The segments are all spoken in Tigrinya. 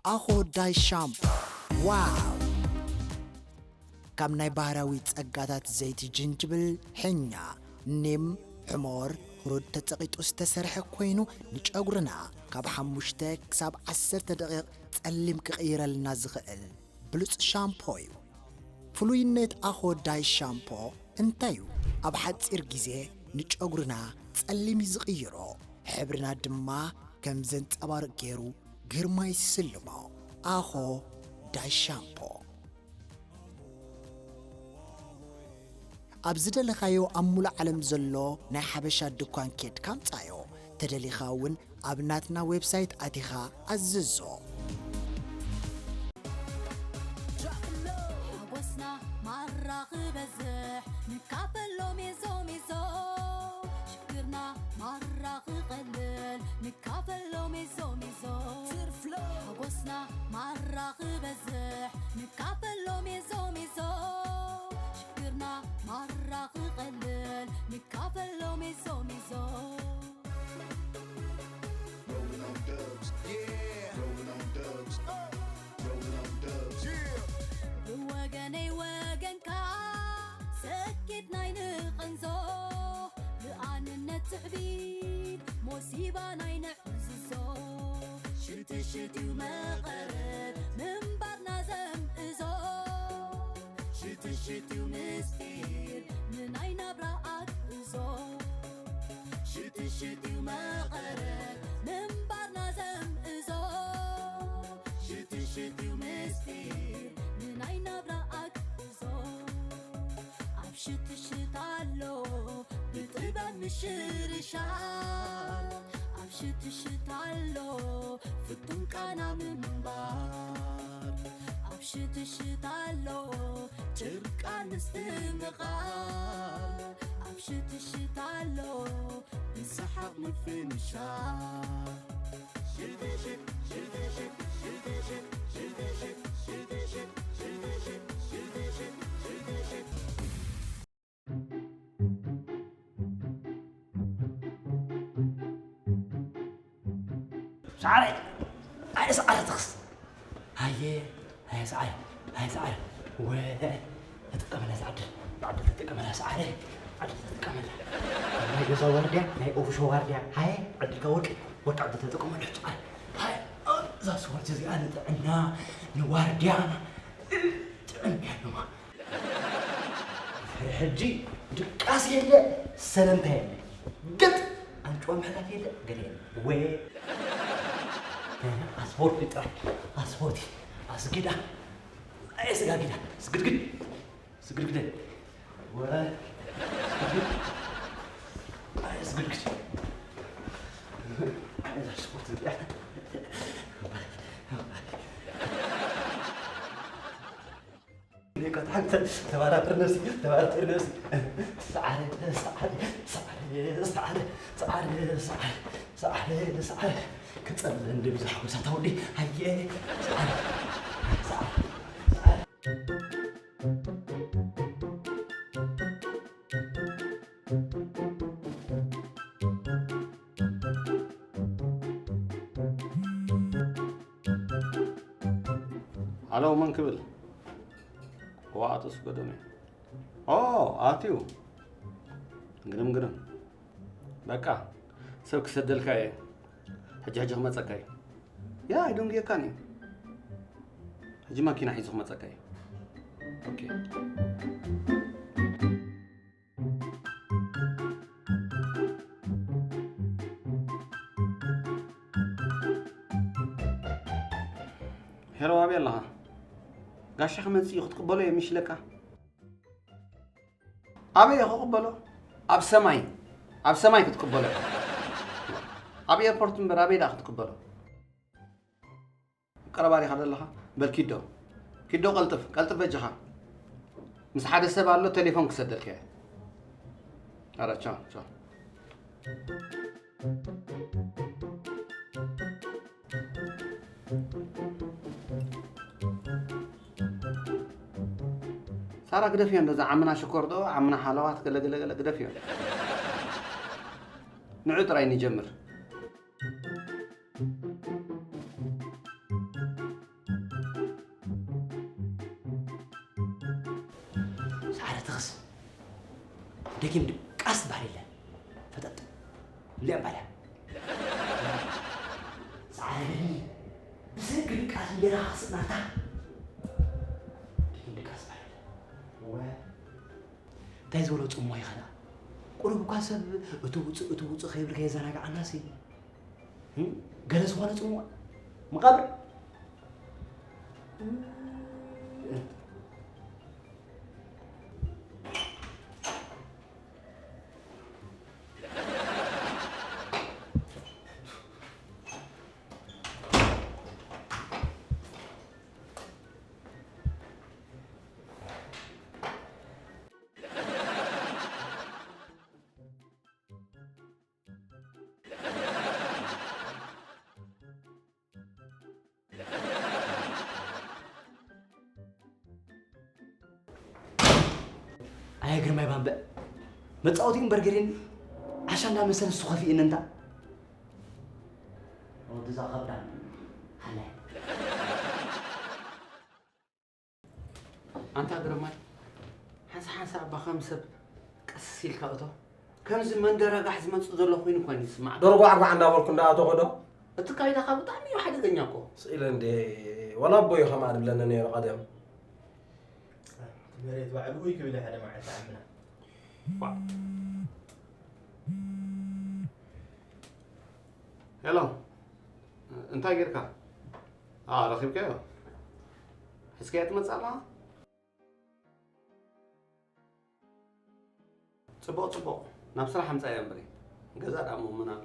ኣኾ ዳይ ሻምፖ። ዋው! ካብ ናይ ባህርያዊ ጸጋታት ዘይቲ ጅንጅብል፣ ሕኛ፣ ኒም፣ ሕሞር፣ ህሩድ ተጸቒጡ ዝተሰርሐ ኮይኑ፣ ንጨጉርና ካብ ሓሙሽተ ክሳብ ዓሰርተ ደቂቕ ጸሊም ክቕይረልና ዝኽእል ብሉጽ ሻምፖ እዩ። ፍሉይነት ኣኾ ዳይ ሻምፖ እንታይ እዩ? ኣብ ሓጺር ግዜ ንጨጉርና ጸሊም እዩ ዝቕይሮ፣ ሕብርና ድማ ከም ዘንጸባርቕ ገይሩ ግርማ ይስልሞ። ኣኾ ዳይ ሻምፖ። ኣብ ዝደለኻዮ ኣብ ሙሉእ ዓለም ዘሎ ናይ ሓበሻ ድኳን ኬድካ ኣምጻዮ። ተደሊኻ እውን ኣብ ናትና ዌብሳይት ኣቲኻ ኣዝዞ። ሓጎስና ማራ ክበዝሕ ንካፈሎ ሜዞ ሜዞ። ሽግርና ማራ ክቐልል ንካፈሎ ሜዞ ሜዞ። ሓጎስና ማራ ክበዝሕ ንካፈሎ ሜዞ ሜዞ። ሽግርና ማራ ክቐልል ንካፈሎ ሜዞ ሜዞ። Rolling on dubs. Yeah. Rolling on dubs. Rolling on dubs. Yeah. ብወገነይ ወገንካ ሰኪት ናይ ንቐንዞ። ብኣንነት ትዕቢት ሞሲባ ናይ ንዕዝዞ። ሽትሽት እዩ መቐረት ምንባርና ዘምእዞ። ሽትሽት እዩ ምስጢር ንናይ ናብራ ኣግእዞ። ሽትሽት እዩ መቐረት ምንባርና ዘምእዞ። ሽትሽት እዩ ምስጢር ንናይ ናብራ ኣግእዞ። ኣብ ሽትሽት ኣሎ ብጥበብ ምሽርሻር። ኣብ ሽትሽት ኣሎ ፍቱን ቃና ምንባር። ኣብ ሽትሽት ኣሎ ጭርቃን ምስትምቓር። ኣብ ሽትሽት ኣሎ ብሰሓቕ ምፍንሻር። ሽትሽት፣ ሽትሽት፣ ሽትሽት፣ ሽትሽት፣ ሽትሽት፣ ሽትሽት፣ ሽትሽት፣ ሽትሽት። ሰዓረ፣ ኣይ ሰዓረ ትኽስ። ኣየ፣ ኣየ ሰዓረ፣ ኣየ ሰዓረ። ወ-፣ ተጥቀመላ እዛ ዓዲ። ዓዲ ተጥቀመላ ሰዓረ፣ ዓዲ ተጥቀመላ። ናይ ገዛ ዋርድያ፣ ናይ ኦፍሾ ዋርድያ። ሃየ፣ ዕድልካ ወርቂ፣ ወርቂ ዓዲ ተጥቀመሉ ሰዓረ። ሃየ፣ እዛ ስፖርት እዚኣ ንጥዕና፣ ንዋርድያ፣ ጥዕና ኣለዋ። ሕጂ ድቃስ የለ፣ ሰለምታ የለ፣ ገጥ ኣንጭዋ ምሕላፍ የለ፣ ገለ የለ። ወ-፣ ኣስፖርቲ ጥራይ፣ ኣስፖርቲ፣ ኣስጊዳ፣ ኣየስጋጊዳ፣ ስግድግድ፣ ስግድግደ፣ ወ-፣ ስግድግድ፣ ኣየስግድግድ። ኣየዛ ስፖርት እዚኣ። ተባራበር ነብሲ፣ ተባራበር ነብሲ። ሰዓረ፣ ሰዓረ፣ ሰዓረ፣ ሰዓረ፣ ሰዓረ፣ ሰዓረ፣ ሰዓረ፣ ሰዓረ። ክጸልእ እንደ ብዙሕ ሓጎሳት ኣውዲ። ሃየ፣ ሰዓረ፣ ሰዓረ፣ ሰዓረ። ሃሎ፣ መን ክብል? እዋ፣ ኣቶ ስገዶም እዩ። ኦ፣ ኣትዩ። ግርም፣ ግርም። በቃ፣ ሰብ ክሰደልካ እየ። ሕጂ፣ ሕጂ ክመጸካ እዩ። ያ፣ ኣይደንጉየካን እዩ። ሕጂ ማኪና ሒዙ ክመጸካ እዩ። ኦኬ። ሄሎ፣ ኣበይ ኣለኻ? ጋሻ ክመጽእ እዩ፣ ክትቅበሎ እየ፣ ምሽ ኢለካ። ኣበይ እየ ክቕበሎ? ኣብ ሰማይ፣ ኣብ ሰማይ ክትቅበሎ ኢኻ። ኣብ ኤርፖርት እምበር ኣበይ ደኣ ክትቅበሎ? ቀረባ ዲኻ ዘለኻ? በል ኪዶ፣ ኪዶ ቀልጥፍ፣ ቀልጥፍ በጃኻ። ምስ ሓደ ሰብ ኣሎ፣ ቴሌፎን ክሰደልካ እየ። ኣረ ቻው፣ ቻው። ሳራ ግደፍዮ፣ እንደዛ ዓምና ሽኮር ዶ፣ ዓምና ሓለዋት፣ ገለ ገለ ገለ ግደፍዮ። ንዑ ጥራይ ንጀምር። ደጊም ድቃስ ዝበሃል የለን። ፈጠጥ። እዚኣ እምበኣር እያ። ጻዕሪ። ብሰንኪ ድቃስ እንጀራ ክስእናታ። ደጊም ድቃስ ዝበሃል የለን። እወ። እንታይ ዝበሎ ጽሞ ይኸዳ? ቁሩብ እኳ ሰብ እቱ ውጽእ፣ እቱ ውጽእ ከይብል ከየዘናግዓናሲ። እም? ገለ ዝኾነ ጽሞ። መቓብር። ኣየ ግርማይ ባምበ፣ መጻወቲ እምበር ገይረኒ፣ ዓሻ እንዳመሰለ ንሱ ከፊእኒ እንታ። ወዲ እዛ ከብዳ፣ ሃላይ። ኣንታ ግርማይ፣ ሓንሳ ሓንሳ እባ ከም ሰብ ቀስ ኢልካ እቶ። ከምዚ መንደረጋሕ ዝመጽእ ዘሎ ኮይኑ እኳ እዩ ዝስማዕ። ዶር ጓዕጓዕ እንዳበልኩ እንዳኣተኹ ዶ? እቲ ካይዳኻ ብጣዕሚ እዩ ሓደገኛ እኮ። ስኢለ እንዴ፣ ወላ ኣቦይ ከምኣ ድብለኒ ነይሩ ቀደም። መሬት ባዕሉ ኡይ ክብል ሓደ መዓልቲ ዓምና። ሄሎ፣ እንታይ ጌርካ? ኣዎ፣ ረኺብካዮ? ሒዝካዮ ትመጽእ ኣለኻ? ጽቡቕ፣ ጽቡቕ። ናብ ስራሕ ኣምጻእዮ እምበሪ። ገዛ ደኣ እሞ መን ኣሎ?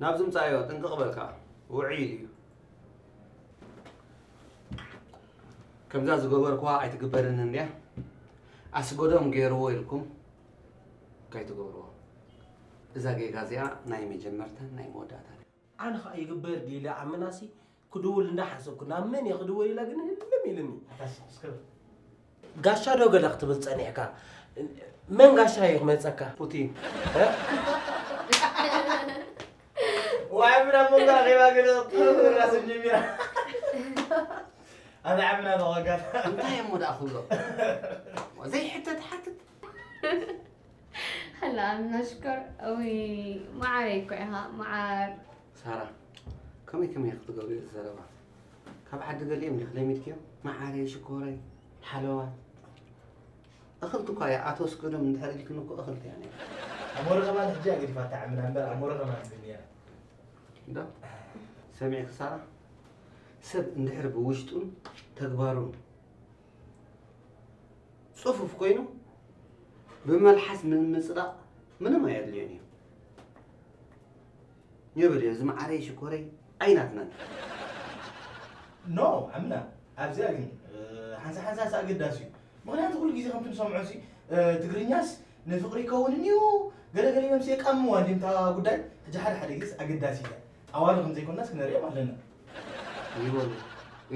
ናብዚ ምጻእዮ፣ ጥንቅቕ በል ከኣ። ውዕይ ኢሉ እዩ። ከምዛ ዝገበርኩዋ ኣይትግበርን እንድያ። ኣስገዶም ገይርዎ ኢልኩም ከይትገብርዎ። እዛ ጌጋ እዚኣ ናይ መጀመርታን ናይ መወዳእታን እያ። ኣነ ኸኣ ይግበር ድዩ ኢለ ዓምናሲ ክድውል እንዳሓሰብኩ ናብ መን እየ ክድውል ኢለ ግን ህልም ኢልኒ። ኣታስ፣ እስከ ጋሻ ዶ ገለ ክትብል ጸኒሕካ? መን ጋሻ እዩ ክመጸካ? ፑቲን። እ? ዋይ፣ ብላ መንጎ ኣኼባ ገለ ክትገብር ራስን ጀሚራ። ኣነ ዓምና ተዋጋት። እንታይ እሞ ደኣ ክብሎ? ዘይሕተት ሓትት። هلا من نشكر. أوي، ما عليك يا ها، ما عار. ሳራ፣ ከመይ ከመይ ክትገብሪ እቲ ዘረባ? ካብ ዓዲ ገሊኦም ዲኺ ለሚድክዮ? መዓረይ፣ ሽኮረይ፣ ሓለዋ። እኽልቲ እኳ እያ፣ ኣቶ ኣስገዶም እንድሕር ኢልክኒ እኮ እኽልቲ እያ ነይራ። ኣሞረ ከማን ሕጂ ኣገዲፋታ ዓምና እምበር፣ ኣሞረ ከማን ትብል ነይራ። እንዶ፣ ሰሚዕኪ ሳራ? ሰብ እንድሕር ብውሽጡን ተግባሩን ጽፉፍ ኮይኑ፣ ብመልሓስ ንምጽዳቕ ምንም ኣየድልዮን እዩ። ይብል እዩ፣ እዚ መዓረይ ሽኮረይ ኣይናትናን። ኖ፣ ዓምና፣ ኣብዚኣ ግን፣ እ፣ ሓንሳ ሓንሳስ ኣገዳሲ እዩ። ምኽንያቱ ኩሉ ግዜ ከምቲ ንሰምዖ ሲ፣ እ፣ ትግርኛስ ንፍቕሪ ይከውን እንዩ፣ ገለ ገለ ኢሎም ሲ የቃምዋ እንድዮም እታ ጉዳይ። ሕጂ ሓደ ሓደ ግዜስ ኣገዳሲ እያ። ኣዋልድ ከም ዘይኮንናስ ክነርእዮም ኣለና። ይበሉ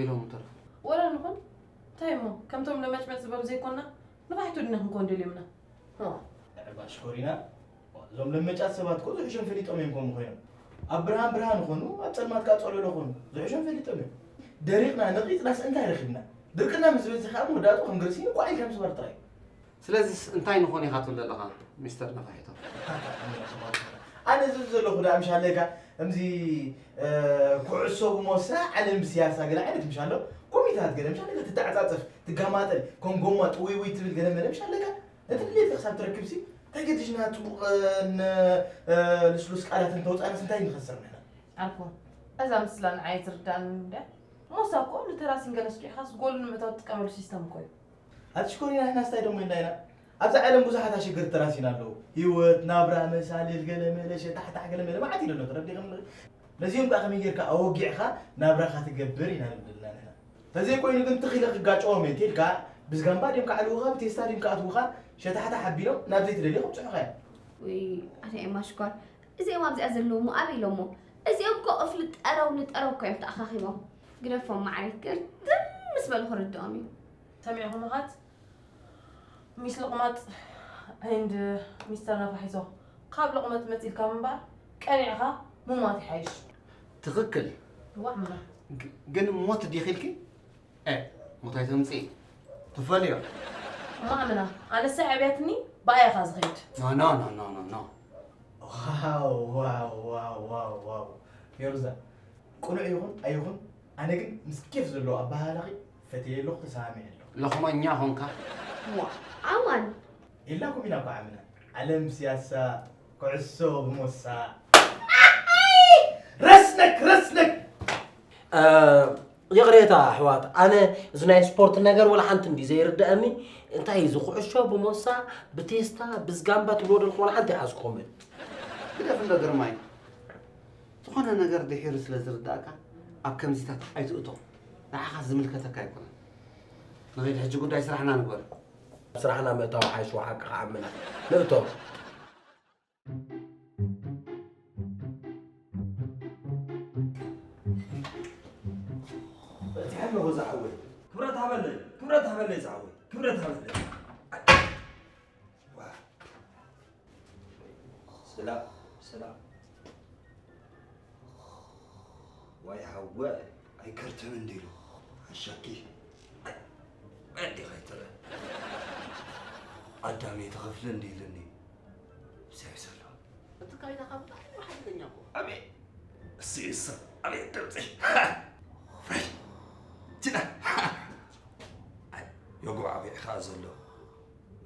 ኢሎም ተረፉ። ወላ ንኹን፣ እንታይ እሞ፣ ከምቶም ለመጭመጭ ዝበሉ ዘይኮንና፣ ንፋሕቱ ድና ክንኮን ደልዮምና። ኦ። ኣዕባ ሽኮሪና፣ እዞም ለመጫት ሰባት እኮ ዝሕሾም ፈሊጦም እዮም ከምኡ ኮይኖም። ኣብ ብርሃን ብርሃን ይኾኑ፣ ኣብ ጸልማት ከኣ ጸለሎ ይኾኑ። ዝሕሾም ፈሊጦም እዮም። ደሪቕና፣ ነቒጽናስ እንታይ ረኺብና? ድርቅና ምስ ዝበዝሕ ከኣ መወዳእትኡ ከም ግርሲን ቋዕ ኢልካ ምስባር ጥራይ እዩ። ስለዚስ እንታይ ንኾን ኢኻ ትብል ዘለኻ ሚስተር ነፋሒቶ? ኣነ ዝብል ዘለኹ ደኣ ምሽ ኣለካ፣ ከምዚ፣ እ፣ ኩዕሶ ብሞሳ ዓለም ብስያሳ ገለ ዓይነት ምሽ ኣሎ፣ ኮሚታት ገለ ምሽ ኣለካ፣ ትተዓጻጸፍ፣ ትጋማጠል፣ ከም ጎማ ጥውይውይ ትብል ገለ መለ ምሽ ኣለካ። ነቲ ድሌትካ ክሳብ ትረክብሲ፣ እንታይ ገዲሽና ጽቡቕ፣ እ፣ ን-፣ እ፣ ልስሉስ ቃላት እንተውጻእናስ እንታይ ንኸስር ንሕና? ኣኮ፣ እዛ ምስላ ንዓይ ትርዳእኒ እንድያ። ሞሳ እኮ ንተራሲን ገለ ስኪዕኻስ ጎል ንምእታው ትጥቀመሉ ሲስተም እኮ እዩ። ኣቲ ሽኮሪና፣ ንሕናስ እንታይ ደሞ ኢልና ኢና? ኣብዛ ዓለም ብዙሓት ኣሸገርቲ ተራሲን ኣለዉ። ህይወት፣ ናብራ፣ መሳልል፣ ገለ መለ፣ ሸታሕታሕ፣ ገለ መለ፣ መዓት እዩ ዘሎ፣ ተረዲእኩም ንርኢ። ነዚኦም ከኣ ከመይ ጌርካ ኣወጊዕካ ናብራኻ ትገብር ኢና ንብል ዘለና ንሕና። ተዘይኮይኑ ግን ትኽ ኢለ ክጋጨዎም እየ እንተኢልካ፣ ብዝጋምባ ድዮም ክዓልዉኻ፣ ብቴስታ ድዮም ክኣትዉኻ፣ ሸታሕታሕ ኣቢሎም ናብ ዘይትደልዮ ከብጽሑኻ እዮም። ውይ፣ ኣነ ኤማ ሽኮር፣ እዚኦም ኣብዚኣ ዘለዉ እሞ ኣበይ ኢሎሞ? እዚኦም እኮ እፍሊ ጠረው ንጠረው እኮ እዮም ተኣኻኺቦም። ግደፎም መዓረይ፣ ግርድም ምስ በሉ ክርድኦም እዩ። ሰሚዕኹምኻት? ሚስ ሎቕማጽ and ሚስተር ነፋሒቶ፣ ካብ ሎቕመጽ መጺልካ ምንባር ቀኒዕኻ ምሟት ይሓይሽ። ትኽክል። ዋዕ ምና። ግ-፣ ግን ሞት ዲኺ ኢልኪ? ኤ፣ ሞት ኣይተምጽኢ። ትፈልዮ። ማእምና ኣነሳ ዕብያትኒ ብኣያኻ ዝኸይድ። No, no, no, no, no, no. ዋው ዋው ዋው ዋው ዋው። ፌሩዛ፣ ቅኑዕ ይኹን ኣይኹን፣ ኣነ ግን ምስ ኬፍ ዘለዎ ኣበሃህላኺ ፈትየ ኣለኹ፣ ተሰማሚዐ ኣለኹ። ለኽመኛ ኾንካ። ዋ ኣማን ኢልናኩም ኢና እኮ ዓምና። ዓለም ብስያሳ፣ ኩዕሶ ብሞሳ። ረስነክ ረስነክ። ይቕሬታ ኣሕዋት፣ ኣነ እዚ ናይ ስፖርት ነገር ወላ ሓንቲ እንዲ ዘይርድኣኒ። እንታይ እዚ ኩዕሾ ብሞሳ፣ ብቴስታ፣ ብዝጋምባ ትብሎ ደልኩ ወላ ሓንቲ ይሓዝኩምን። ግደፍ እንዶ ግርማይ፣ ዝኾነ ነገር ድሒሩ ስለ ዝርዳእካ ኣብ ከምዚታት ኣይትእቶ። ንዓኻ ዝምልከተካ ኣይኮነን። ንኸይድ ሕጂ ጉዳይ ስራሕና ንግበር። ስራሕና ምእታው ሓይሽ ወሓቂ ከዓምና ንእቶ። በዚሐ ኣለኹ ዝዓወት። ክብረት ሃበለይ ክብረት ሃበለይ ዝዓወት ክብረት ሃበለይ። ሰላም ሰላም። ዋይ ሓወ ኣይከርተም እንዲሉ ሓሻኪ። ኣዲኻ ይትረ ኣዳም የተኸፍለ እንዲ ኢልኒ ብሰብ ዘሎ። እቲ ካይናኻ ብጣዕሚ ሓደገኛ እኮ። ኣቤት እሱ እሱ ኣቤት ድምፂ። ጅና። የጉባዕ ኣቢዕኻ ዘሎ።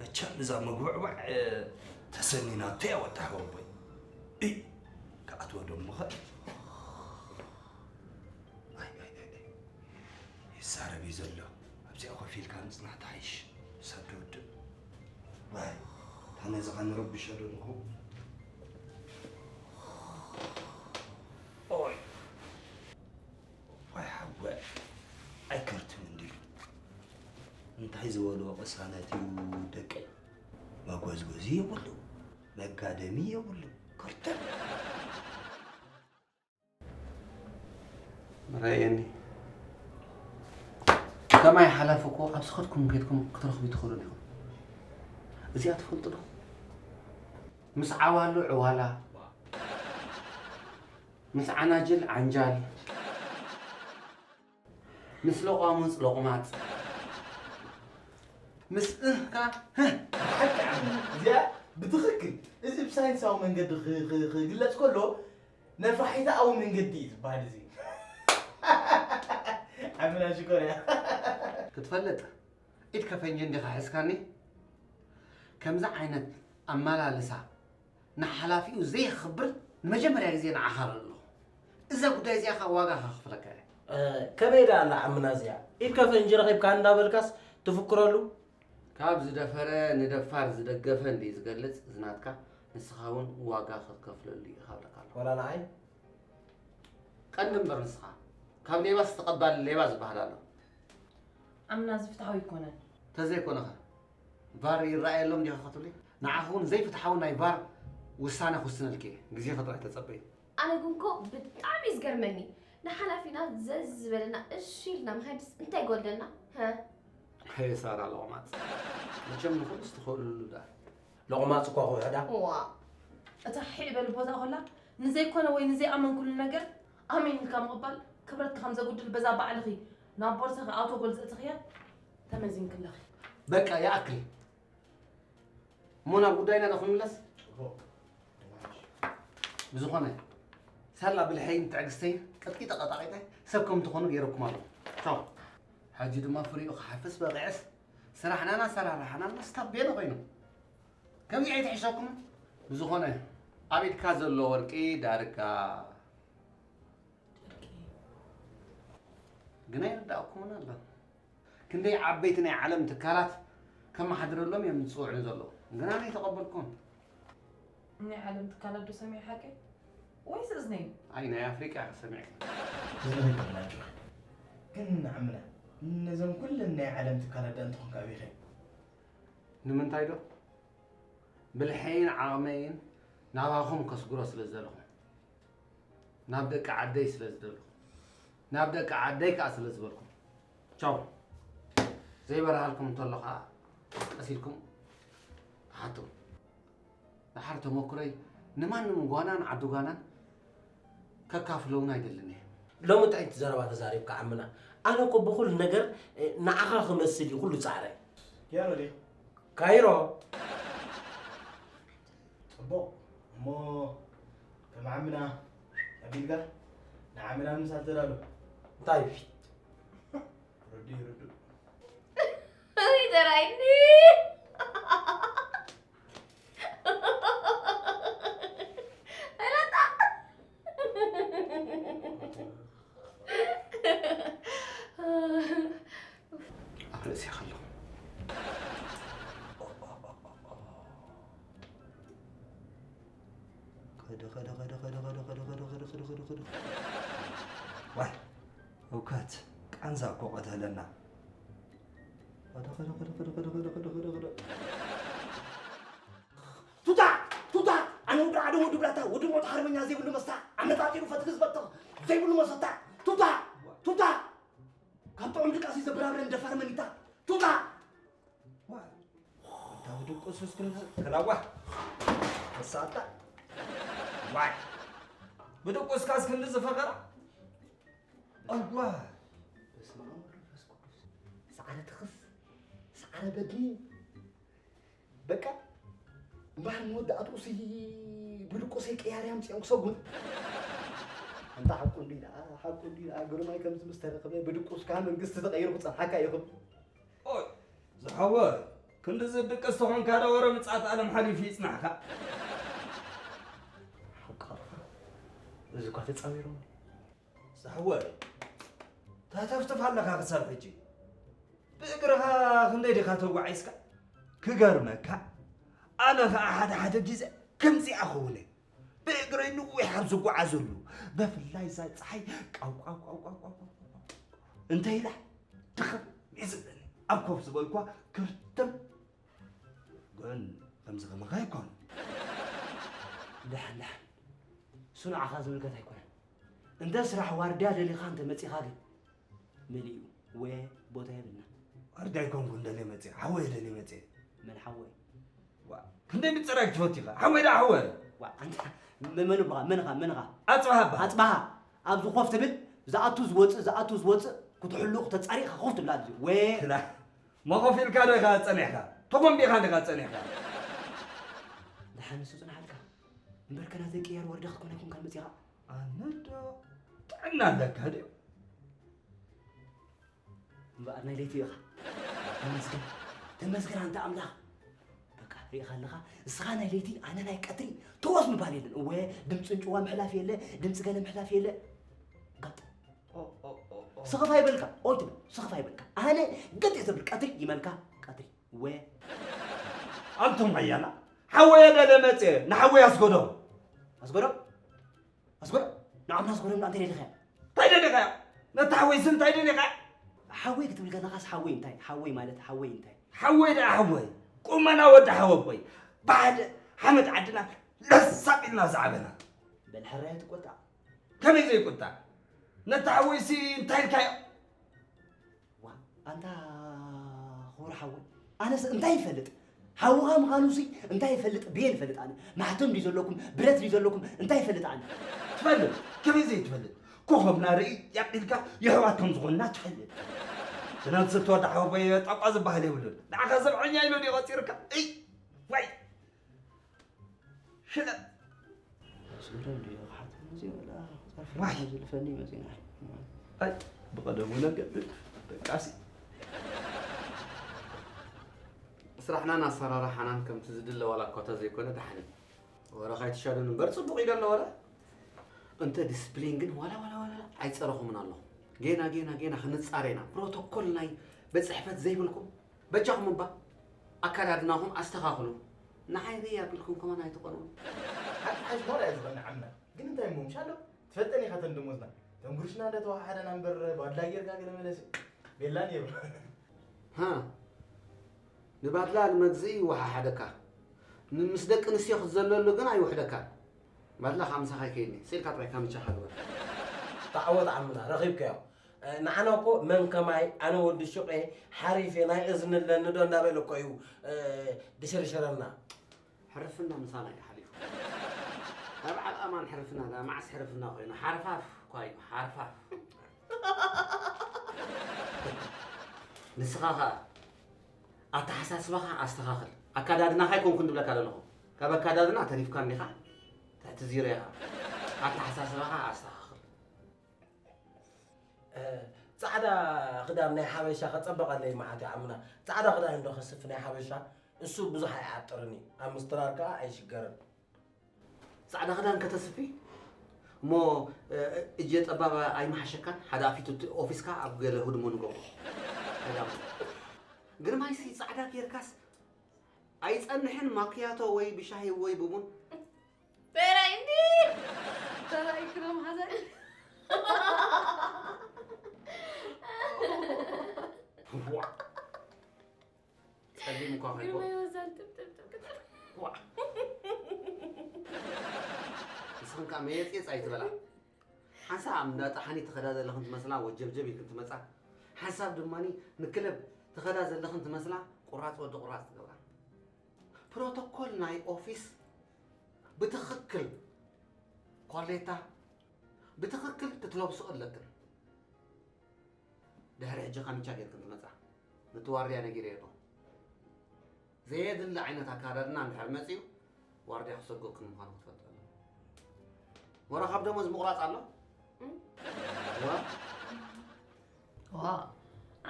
መቸም እዛ ምጉዕባዕ ተሰኒናቶ እያ ወዲ ሓወቦይ። እይ ክኣትወ ዶ ምኸ? ኣይ ኣይ ኣይ ኣይ። ይዛረብ እዩ ዘሎ። ኣብዚኣ ኮፍ ኢልካ ምጽናሕ ትሓይሽ። ሰብ ድውድእ። ዋይ እታ ነዚ ኸ ንረብሾ ዶ ንኹ? ኦይ ዋይ ሓወ ኣይከርትን እንድዩ። እንታይ ዝበልዎ ቅሳነት እዩ ደቀይ። መጎዝጎዚ የብሉ መጋደሚ የብሉ። ከርተም። ረየኒ ከማይ ሓላፊ እኮ ኣብ ዝኸድኩም ከድኩም ክትረኽቡ ትኽእሉ ኢኹም። እዚኣ ትፈልጡ ዶ? ምስ ዓዋሉ ዕዋላ፣ ምስ ዓናጅል ዓንጃል፣ ምስ ለቋሙጽ ለቑማጽ፣ ምስ እህ ከኣ ህህ። ሓቂ ዓምና እዚኣ ብትኽክል እዚ ብሳይንሳዊ መንገዲ ኽ- ኽ- ክግለጽ ከሎ ነፋሒታኣዊ መንገዲ እዩ ዝበሃል እዚ። ዓምና ሽኮር እያ። ክትፈልጥ ኢድ ከፈንጂ እንዲኻ ሒዝካኒ። ከምዚ ዓይነት ኣመላልሳ ንሓላፊኡ ዘየኽብር ንመጀመርያ ግዜ ንዓኻ ርኢ ኣለኹ። እዛ ጉዳይ እዚኣ ኸኣ ዋጋ ከኽፍለካ እየ። ከመይ ደኣ ኣላ ዓምና እዚኣ? ኢድ ከፈንጂ ረኺብካ እንዳበልካስ ትፍክረሉ? ካብ ዝደፈረ ንደፋር ዝደገፈ እንድዩ ዝገልጽ ዝናትካ፣ ንስኻ እውን ዋጋ ክትከፍለሉ ኢኻ ኣለካ ኣለኹ። ዋላ ንዓይ? ቀንዲ እምበር ንስኻ፣ ካብ ሌባስ ተቐባሊ ሌባ ዝበሃል ኣሎ። ዓምና እዚ ፍትሓዊ ኣይኮነን። ተዘይኮነኸ ቫር ይረኣየሎም ዲኻ ክትብሊ? ንዓኺ እውን ዘይፍትሓዊ ናይ ቫር ውሳነ ክውስነልኪ እየ። ግዜኺ ጥራይ ተጸበዪ። ኣነ ግን እኮ ብጣዕሚ እዩ ዝገርመኒ። ንሓላፊና ዘዝ ዝበለና እሺ ኢልና ምኻድስ እንታይ ይጎድለና? ሀ? ሄይ ሳራ ሎቕማጽ፣ መቸም ንኹሉስ ትኽእልሉ ደኣ። ሎቕማጽ እኳ ክውሕዳ። ዋ እታ ሒዕ በል ቦታ ኮላ ንዘይኮነ ወይ ንዘይኣመንኩሉ ነገር ኣሜን ኢልካ ምቕባል ክብረትካ ከም ዘጉድል በዛ ባዕልኺ ናብ ቦርሳኺ ኣውቶጎል ዘእተኽያ ተመዚንኪ ኣለኺ። በቃ ይኣክል። እሞ ናብ ጉዳይና ዶ ክንምለስ? ብዝኾነ ሳላ ብልሐይን ትዕግስተይን ቀጥቂጠ ቀጣቒጠ ሰብ ከም ትኾኑ ገይረኩም ኣለኹ። ቻው። ሕጂ ድማ ፍሪኡ ክሓፍስ በቒዐስ ስራሕናን ኣሰራርሓናን መስታቤነ ኮይኑ። ከምዚ ኣይትሕሸኩምን? ብዝኾነ ኣብ ኢድካ ዘሎ ወርቂ ዳርጋ ግን ኣይርዳእኩምን ኣሎ። ክንደይ ዓበይቲ ናይ ዓለም ትካላት ከመሓድረሎም እዮም ዝፅውዑ ዘለዉ። ግን ኣነ ኣይተቐበልኩን። ናይ ዓለም ትካላት ዶ ሰሚዐ ሓቀይ? ወይስ እዝነይ? ኣይ ናይ ኣፍሪቃ ኢኻ ሰሚዕካ። እዝንኺ ጥቕላጆኺ። ግን ዓምና ነዞም ኩለን ናይ ዓለም ትካላት ደኣ እንተኾንካ ኣቢኸ? ንምንታይ ዶ? ብልሐይን ዓቕመይን ናባኹም ከስግሮ ስለ ዝደለኹ። ናብ ደቂ ዓደይ ስለ ዝደለኹ። ናብ ደቂ ዓደይ ከኣ ስለ ዝበልኩ። ቻው። ዘይበርሃልኩም እንተሎ ከኣ ቀስ ኢልኩም ተሓቱ። ደሓር ተመኩረይ ንማንም ጓናን ዓዲ ጓናን ከካፍሎ እውን ኣይደልን እየ። ሎሚ እንታይ እቲ ዘረባ ተዛሪብካ ዓምና? ኣነ እኮ ብኹሉ ነገር ንዓኻ ክመስል እዩ ኩሉ ጻዕረይ። ያሮ ዲኻ? ካይሮ። ጽቡቕ። እሞ ከም ዓምና ኣቢልካ ንዓምና ምሳል ተዳሎ። እንታይ? ርዱእ እዩ፣ ርዱእ። ውይ፣ ተራይኒ። ኣረታ። ኣብ ርእሲ ከለኹ። ከደ፣ ከደ፣ ከደ። ዋይ፣ ህውከት፣ ቃንዛ እኮ ቀተለና። ከደ፣ ከደ፣ ከደ። ቱታ! ቱታ! ኣነ ወዲ ዓደ ወዲ ብላታ፣ ወዲ ሞት ሓርበኛ ዘይብሉ መስታ፣ ኣነጣጢሩ ፈትሊ ዝበትኽ ዘይብሉ መሰታ። ቱታ! ቱታ! ካብ ጥዑም ድቃሲ ዘብራብረን ደፋር መኒታ። ቱታ! ዋይ! እንታ ብድቁስ እስክንዲ ከላዋ። መሳታ። ዋይ! ብድቁስካ እስክንዲ ዝፈኸራ። ኣዋ! በስመ ኣብ ወወልድ ወመንፈስ ቅዱስ። ሰዓረ ትኽስ፣ ሰዓረ በድኒ። በቃ፣ እምበኣር መወዳእትኡሲ ብድቁሰይ ቀያሪ ኣምጺኦም ክሰጉም። ኣንታ ሓቁ እንድዩ ደኣ፣ ሓቁ እንድዩ ደኣ፣ ግርማይ ከምዚ ምስ ተረኽበ ብድቁስካ መንግስቲ ተቐይሩ ክጸንሓካ ይኽእል። ኦይ፣ ዝሓወ፣ ክንድዚ ድቅስ ተኾንካ ዶ ወረ ምጽኣት ዓለም ሓሊፉ ይጽናሕካ? ሓቃ፣ እዚ እኳ ተጻዊሮም። ዝሓወ፣ ተተፍትፍ ኣለኻ ክሳብ ሕጂ። ብእግርኻ ክንደይ ዲኻ ተጓዒዝካ? ክገርመካ፣ ኣነ ኸኣ ሓደ ሓደ ግዜ ከምዚኣ ኸውን እየ። ብእግረይ ንዊሕ ኣብ ዝጓዓዘሉ፣ ብፍላይ እዛ ጸሓይ ቃው ቃው ቃው ቃው ቃው ቃው እንተ ኢላ ድኽም እዩ ዝብለኒ። ኣብ ኮፍ ዝበልኳ ክርትም። ግን ከምዚ ከማኻ ኣይኮን። ደሓን፣ ደሓን። እሱ ንዓኻ ዝምልከት ኣይኮነን። እንተ ስራሕ ዋርድያ ደሊኻ እንተ መጺኻ ግን መሊኡ ወየ ቦታ የብልና። ዋርድያ ኣይኮንኩን ደልየ መጽየ፣ ሓወየ ደልየ መጽየ። መን ሓወይ? ዋ፣ ክንደይ ምጽራይ ክትፈቱ ኢኻ? ሓወይ ደኣ ሓወይ። ዋ፣ ኣንታ መ-፣ መን እባ፣ መን ኢኻ፣ መን ኢኻ? ኣጽብሃ እባ። ኣጽብሃ፣ ኣብዚ ኮፍ ትብል፣ ዝኣቱ ዝወጽእ፣ ዝኣቱ ዝወጽእ ክትሕሉ፣ ክተጻሪ ኢኻ ኮፍ ትብል ኣብዚ። ወየ። ክላ፣ መኾፍ ኢልካ ዶ ኢኻ ጸኒሕካ? ተጎምቢኻ ዲኻ ጸኒሕካ? ደሓን ንሱ ጽንሓልካ። እምበር ከና ዘይቅየር ወርዲ ክትኮን ኣይኮንካን መጺኻ። ኣነ ዶ ጥዕና ኣለካ ድዩ? እምበኣር ናይ ለይቲ ኢኻ። ተመስገን፣ ተመስገን ኣንታ ኣምላኽ። በቃ ርኢኻ ኣለኻ፣ ንስኻ ናይ ለይቲ፣ ኣነ ናይ ቀትሪ፣ ተወስ ምባል የለን። እወ፣ ድምፂ እንጭዋ ምሕላፍ የለ፣ ድምፂ ገለ ምሕላፍ የለ። ጋጥ። ኦ፣ ኦ፣ ኦ፣ ኦ። ስኽፍ ኣይበልካ፣ ኦይ ትብል፣ ስኽፍ ኣይበልካ። ኣነ ገጥ እየ ትብል፣ ቀትሪ ይመልካ፣ ቀትሪ። እወ። ኣንቱም ኣያና፣ ሓወየ ደለ መፅየ፣ ንሓወይ ኣስገዶም። ኣስገዶም? ኣስገዶም? ንዓምና ኣስገዶም፣ ንኣንተ ደሊኻያ? እንታይ ደሊኻያ? ነታ ሓወይ ስም እንታይ ደሊኻያ? ሓወይ ክትብል ከለኻስ ሓወይ እንታይ? ሓወይ ማለት ሓወይ እንታይ? ሓወይ ደኣ ሓወይ፣ ቁመና ወዲ ሓወቦይ፣ ብሓደ ሓመድ ዓድና ለሳብ ኢልና ዝዓበና። በል ሕራይ ትቆጣ። ከመይ ዘይቁጣ? ነታ ሓወይሲ እንታይ ኢልካዮ? ዋ፣ ኣንታ ክቡር ሓወይ፣ ኣነስ እንታይ ይፈልጥ? ሓውኻ ምዃኑሲ እንታይ ይፈልጥ? ብየ ይፈልጥ ኣነ። ማሕተም ድዩ ዘለኩም? ብረት ድዩ ዘለኩም? እንታይ ይፈልጥ ኣነ? ትፈልጥ? ከመይ ዘይትፈልጥ? ኮኾብና ርኢ ያቢልካ የሕዋት ከም ዝኾንና ትፈልጥ። ብናንተ ዝተወዳ ሓወቦይ ጣቋ ዝበሃል የብሉን። ንዓኻ ዘብዐኛ ኢሉ ድዩ ቆጺርካ? እይ! ዋይ! ሽለ። ስግረ እንድዩ ክሓት መጺኡ ወላ ጸርፊ ዋይ። ዝልፈኒ መጺና። ኣይ፣ ብቐደሙ ነገር ደቃሲ። ስራሕናን ኣሰራርሓናን ከምቲ ዝድለ ዋላ እኳ ተዘይኮነ ደሓን እዩ። ወረ ካይትሻሉን እምበር ጽቡቕ እዩ ደሎ ወረ። እንተ ዲስፕሊን ግን ዋላ ዋላ ዋላ ኣይጸረኹምን ኣለኹ። ጌና ጌና ጌና ክንጻረ ኢና። ፕሮቶኮል ናይ ቤት ጽሕፈት ዘይብልኩም በጃኹም እባ ኣካዳድናኹም ኣስተኻኽሉ። ንዓይ ርይ ኣቢልኩም ከማን ኣይትቐንኡ። ሓቂ ሓሽ ሞራ እየ ዝቐንዕ ዓምና። ግን እንታይ እሞ ምሻሎ? ትፈልጠን ኢኻ ተን ደሞዝና። ተን ጉርሽና እንደ ተዋሓሓደና እምበር ባድላ ጌርካ ገለ መለሲ ቤላ ነይሩ። ሃ፣ ንባድላ ንመግዝኢ ይወሓሓደካ። ን-፣ ምስ ደቂ ኣንስትዮ ክትዘለሉ ግን ኣይውሕደካን። ባድላ ካብ ምሳኻ ኣይከይድኒ። ስኢልካ ጥራይ ካምቻኻ ግበር። ተዓወት ዓምና፣ ረኺብካዮ። እ፣ ንዓና እኮ መን ከማይ ኣነ ወዲ ሹቕ እየ፣ ሓሪፍ እየ፣ ናይ እዝኒ ኣለኒ ዶ እናበለ እኮ እዩ፣ እ፣ ድሽርሽረና። ሕርፍና ምሳና እዩ ሓሊፉ። ኣብ ዓብ ኣማን ሕርፍና ደኣ መዓስ ሕርፍና ኮይኑ? ሓርፋፍ እኳ እዩ፣ ሓርፋፍ። ንስኻ ኸኣ ኣተሓሳስባኻ ኣስተኻኽል። ኣካዳድናኻ ኣይኮንኩን ዝብለካ ዘለኹ። ካብ ኣካዳድና ተሪፍካ እንዲኻ፣ ትሕቲ ዚሮ ኢኻ። ኣተሓሳስባኻ ኣስተኻኽል። እ፣ ጻዕዳ ክዳን ናይ ሓበሻ ከጸበቐለይ መዓት እዩ ዓምና። ጻዕዳ ክዳን እንዶ ከስፍ ናይ ሓበሻ፣ እሱ ብዙሕ ኣይዓጥርን እዩ። ኣብ ምስትራር ከኣ ኣይሽገርን። ጻዕዳ ክዳን ከተስፊ እሞ፣ እ፣ እጀ ጠባብ ኣይመሓሸካን? ሓደ ኣፊቱ እቲ ኦፊስካ ኣብ ገለ ህድሞ ንገብሮ። ኣይዳሞ። ግርማይሲ ጻዕዳ ጌርካስ ኣይጸንሕን፣ ማክያቶ ወይ ብሻሂ ወይ ብቡን። በራይ እንዲ! በራይ ክረም ሓዘን። ዋዕ! ጸሊም እኳ ከይኮን። ግርማይ ወዛል ጥብ ጥብ ጥብ ጥብ። ዋዕ! ንስኽን ከኣ መየጽየጽ ኣይትበላ። ሓንሳብ እንዳ ጠሓኒ ትኸዳ ዘለኽን ትመስላ ወጀብጀብ ኢልክን ትመጻ። ሓንሳብ ድማኒ ንክለብ ትኸዳ ዘለኽን ትመስላ ቁራጽ ወዲ ቁራጽ ትገብራ። ፕሮቶኮል ናይ ኦፊስ ብትኽክል ኮሌታ ብትኽክል ክትለብሶ ኣለክን። ድሕሪ ሕጂ ካምቻ ጌርክን ትመጻ። ነቲ ዋርድያ ነጊረዮ እኮ። ዘየድሊ ዓይነት ኣካዳድና እንድሕር መጺኡ ዋርድያ ክሰጎክን ምዃኑ ክትፈልጡ ኣለዎ። ወረ ካብ ደሞዝ ምቑራጽ ኣሎ? እም? ዋ? ዋ፣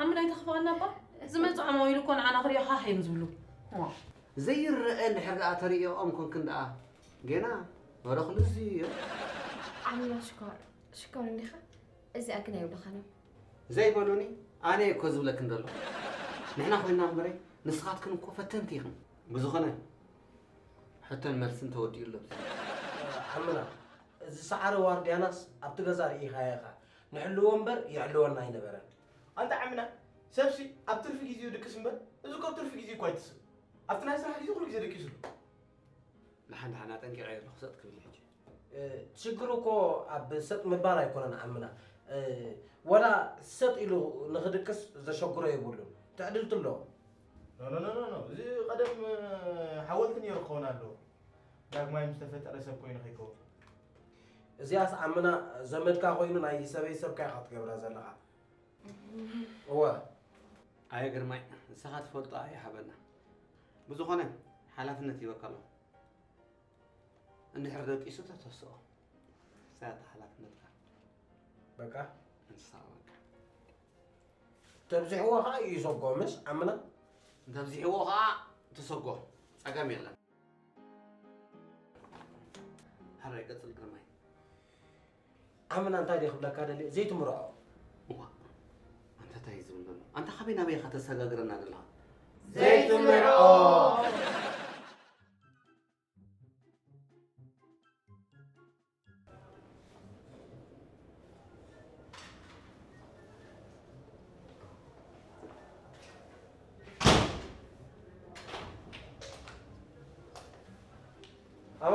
ዓሚ ናይ ተኽፋና እባ። ዝመጹ ዓማዊል እኮ ንዓና ክሪኦ ሃህ እዮም ዝብሉ። ዋ። ዘይረአ እንድሕር ደኣ ተሪኦኦም ኮንክን ደኣ ጌና ወረ ክልዚ እዮም። ዓምና ሽኮር፣ ሽኮር እንዲኻ? እዚኣ ግን ኣይብሉኻን እዮም። ዘይበሉኒ ኣነ እኮ ዝብለክን ዘሎ። ንሕና ኮይና እምበረይ ንስኻትክን እኮ ፈተንቲ ኢኽን። ብዝኾነ ሕቶን መልስን ተወዲኡ ኣሎ። ዓምና፣ እዚ ሰዓሪ ዋርድያናስ ኣብቲ ገዛ ርኢኻዮ ኢኻ። ንሕልዎ እምበር ይሕልወና ኣይነበረን። ኣንታ ዓምና፣ ሰብሲ ኣብ ትርፊ ግዜኡ ድቅስ እምበር፣ እዚ እኮ ኣብ ትርፊ ግዜኡ እኮ ኣይትስእ። ኣብቲ ናይ ስራሕ ግዜ ኩሉ ግዜ ደቂሱ ኣሎ። ደሓን ደሓን ኣጠንቂቐ ኣለኹ ሰጥ ክብል ሕጂ። እ፣ ሽግሩ እኮ ኣብ ሰጥ ምባል ኣይኮነን ዓምና። እ፣ ወላ ሰጥ ኢሉ ንኽድቅስ ዘሸግሮ የብሉን። ትዕድልቲ ኣለዎ። ኖ፣ ኖ፣ ኖ፣ ኖ፣ ኖ። እዚ ቀደም፣ እ፣ ሓወልቲ ነይሩ ክኸውን ኣለዎ። ዳግማይ ምስ ተፈጠረ ሰብ ኮይኑ ከይከውን። እዚኣስ ዓምና ዘመድካ ኮይኑ ናይ ሰበይ ሰብካ ኢኻ ትገብራ ዘለኻ። እወ። ኣየ ግርማይ፣ ንስኻ ትፈልጦ ኣይሃበና። ብዝኾነ፣ ሓላፍነት ሂበካ ኣለኹ። እንድሕር ደቂሱ ተተስኦ። ንሳ እያ እታ ሓላፍነትካ። በቃ? ንሳ በቃ። ተብዚሕዎ ኸዓ ይሰጎ፣ ምስ ዓምና? እንተብዚሕዎ ኸዓ ትሰጎ። ጸገም የለን። ሕራይ ቀጽል ግርማይ። ዓምና እንታይ ድየ ክብለካ ደልየ? ዘይትምርዖ። እዋ፣ ኣንታ እንታይ እዩ ዝብል ዘሎ? ኣንታ ካበይ ናበይ ኢኻ ተሰጋግረና ዘለኻ? ዘይትምርዖ። ኣማ፣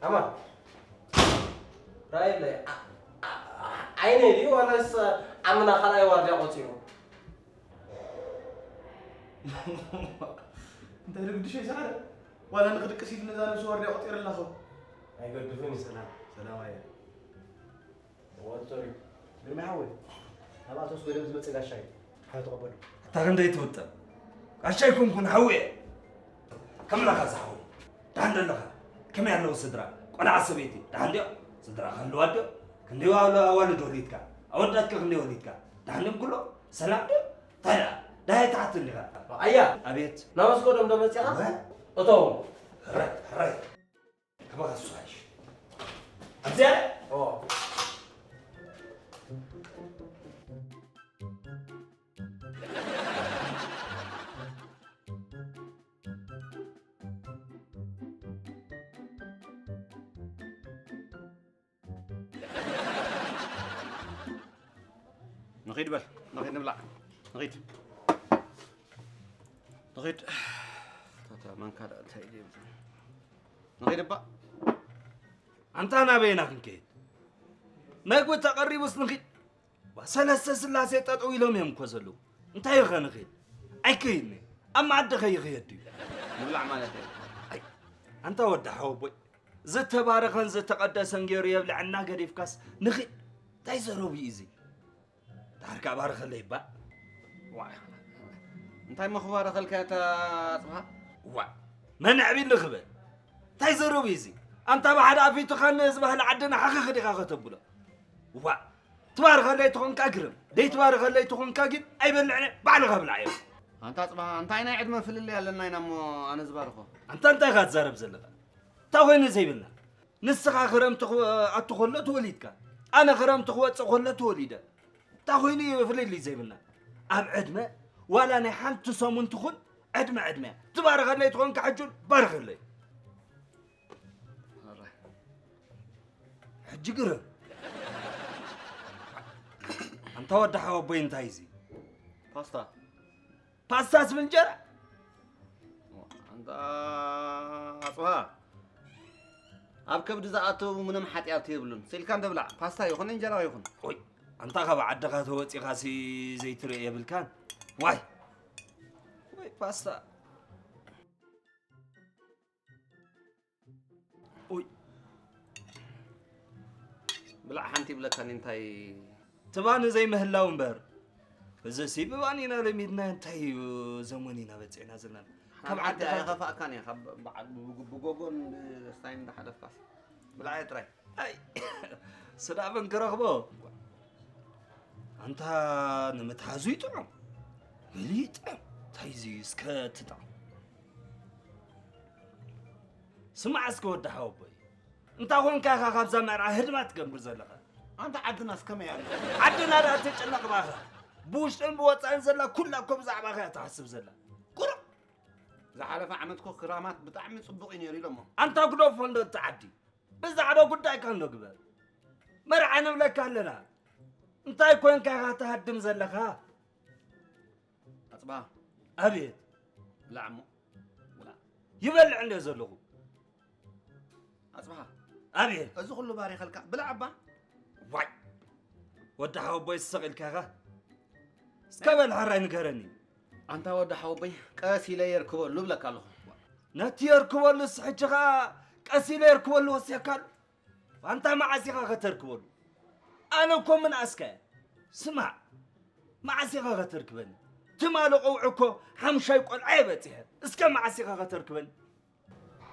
ኣማ፣ ራእየለይ፣ ዓ-፣ ዓ-፣ ዓይነይ ድዩ ዋላስ ዓምና ካልኣይ ዋርድያ ቆጺሩ? እንታይ ልግድሾ ይሰዓረ? ዋላ ንኽድቅስ ኢሉ ነዛ ነብሱ ዋርድያ ቆጺሩ ኣለኹ። ኣይገድፍን እዩ። ሰላም፣ ሰላም ኣየ። እዋን ሶሪ። ግርማይ ሓወይ፣ ናብ ኣቶ ኣስጎዶም ዝመጽእ ጋሻ እዩ። ሓው ተቐበሉ። ኣታ ክንደይ ትውጥን? ጋሻ ኣይኮንኩን፣ ሓው እየ። ከመይ ኣለኻ እዚ ሓወይ? ደሓን ዶ ኣለኻ? ከመይ ኣለዉ ስድራ? ቆልዓ ሰበይቲ ደሓን ድዮም? ስድራ ክህልዋ ድዮም? ክንደይ ኣዋል-፣ ኣዋልድ ወሊድካ? ኣወዳትከ ክንደይ ወሊድካ? ደሓን ድዮም ኩሎም? ሰላም ድዮም? እንታይ ደኣ? ደሃይ ትሓትን ዲኻ? ኣያ! ኣቤት። ናብ ኣስጎዶም ዶ መጺኻ? እወ። እቶም። ሕራይ፣ ሕራይ። ከማኻ ዝሰሓሽ። ኣብዚኣ? ኦ። ንኺድ በል፣ ንኺድ ንብላዕ። ንኺድ። ንኺድ። ታታ ማንካ ደኣ እንታይ ድዩ? ንኺድ እባ። ኣንታ ናበይና ክንከይድ? መግቢ ተቐሪቡስ ንኺድ። ዋ፣ ሰለስተ ስላሴ ጠጠው ኢሎም እዮም እኮ ዘለዉ። እንታይ ኢኸ ንኺድ? ኣይከይድን እየ። ኣብ መኣዲ ከይኸየድ ድዩ? ምብላዕ ማለት እዩ። ኣይ፣ ኣንታ ወዲ ሓወቦይ፣ ዝተባረኸን ዝተቐደሰን ገይሩ የብልዐና ገዲፍካስ ንኺድ። እንታይ ዘረቡ እዩ እዚ? ዳርጋ ባርኸለይ እባ። ዋ፣ እንታይ መኽባረኸልካ እታ ኣጽብሃ? ዋ፣ መን ኣዕቢሉ ክብል? እንታይ ዘረቡ እዩ እዚ? ኣንታ ብሓደ ኣፊቱኻን ንህዝቢ ባህሊ ዓድና ሓኺኽ ዲኻ ከተብሎ? ዋ፣ ትባርኸለይ ተኾንካ ግርም፣ ደይትባርኸለይ ተኾንካ ግን ኣይበልዕን እየ፣ ባዕልኻ ብላዕ እዮም። ኣንታ ኣጽብሃ፣ እንታይ ናይ ዕድመ ፍልልይ ኣለና ኢና እሞ ኣነ ዝባርኾ? ኣንታ እንታይ ኢኻ ትዛረብ ዘለኻ? እንታይ ኮይኑ ዘይብልና? ንስኻ ክረምቲ ክወ-፣ ኣቱ ከሎ ተወሊድካ፣ ኣነ ክረምቲ ክወጽእ ከሎ ተወሊደ። እንታይ ኮይኑ እዩ ፍልልይ ዘይብልና? ኣብ ዕድመ ዋላ ናይ ሓንቲ ሰሙን ትኹን ዕድመ ዕድመ እያ። ትባርኸለይ ትኾንካ ሕጁን ባርኸለይ። ሕጂ ግርም። ኣንታ ወዲ ሓወቦይ እንታይ እዚ? ፓስታ። ፓስታስ ብእንጀራ? ኣንታ ኣጽብሃ፣ ኣብ ከብዲ ዝኣተው ምንም ሓጢኣት የብሉን። ስኢልካ እንዶ ብላዕ፣ ፓስታ ይኹን እንጀራ ይኹን። ኦይ፣ ኣንታ ካብ ዓድኻ ተወጺኻሲ ዘይትርኢ የብልካን። ዋይ! ወይ ፓስታ። ኡይ። ብላዕ ሓንቲ ይብለካኒ እንታይ ትባኒ ዘይምህላው እምበር። እዚሲ ብባኒ ኢና ለሚድና እንታይ እዩ ዘመን ኢና በጺሕና ዘለና። ካብ ሓንቲ ዓዲ ኣይኸፋእካን እያ፣ ካብ በዓል ብጎ-፣ ብጎጎን ብስታይን እንዳሓለፍካስ። ብላዕ ጥራይ። ኣይ፣ ስዳብን ክረኽቦ። ኣንታ ንምትሓዙ ይጥዑም። ገሊ ይጥዕም። እንታይ እዚ እስከ ትጥዕም? ስማዕ እስከ ወዲ ሓወቦይ። እንታይ ኾንካ ኢኻ ካብዛ መርዓ ህድማ ትገብር ዘለኻ? ኣንታ ዓድናስ ከመይ ኣላ? ዓድና ደኣ ተጨነቕ ባኻ። ብውሽጥን ብወጻእን ዘላ ኩላ እኮ ብዛዕባኻ እያ ትሓስብ ዘላ። ቁሩብ! ዝሓለፈ ዓመት እኮ ክራማት ብጣዕሚ ጽቡቕ እዩ ነይሩ ኢሎሞ። ኣንታ ግደፎ እንዶ እቲ ዓዲ። ብዛዕባ ጉዳይካ እንዶ ግበር። መርዓ ንብለካ ኣለና። እንታይ ኮንካ ኢኻ ትሃድም ዘለኻ? ኣጽባ። ኣቤት። ብላዕ እሞ። ብላዕ። ይበልዕ እንደ ዘለኹ። ኣጽብሃ። ኣቤት። እዚ ኩሉ ባሪኸልካ። ብላዕ እባ። ዋይ። ወዲ ሓወቦይ ዝሰቕ ኢልካ ኢኻ። እስከ በል ሓራይ ንገረኒ። ኣንታ ወዲ ሓወቦይ፣ ቀስ ኢለ የርክበሉ እብለካ ኣለኹ። ነቲ የርክበሉስ ሕጂ ኸኣ ቀስ ኢለ የርክበሉ ወሲኽካ ኣሎ። ኣንታ መዓስ ኢኻ ከተርክበሉ? ኣነ እኮ ምንኣስካ እየ። ስማዕ፣ መዓስ ኢኻ ከተርክበኒ? ትማሊ ቆውዒ እኮ ሓምሻይ ቆልዓ እየ በጺሐ። እስከ መዓስ ኢኻ ከተርክበኒ?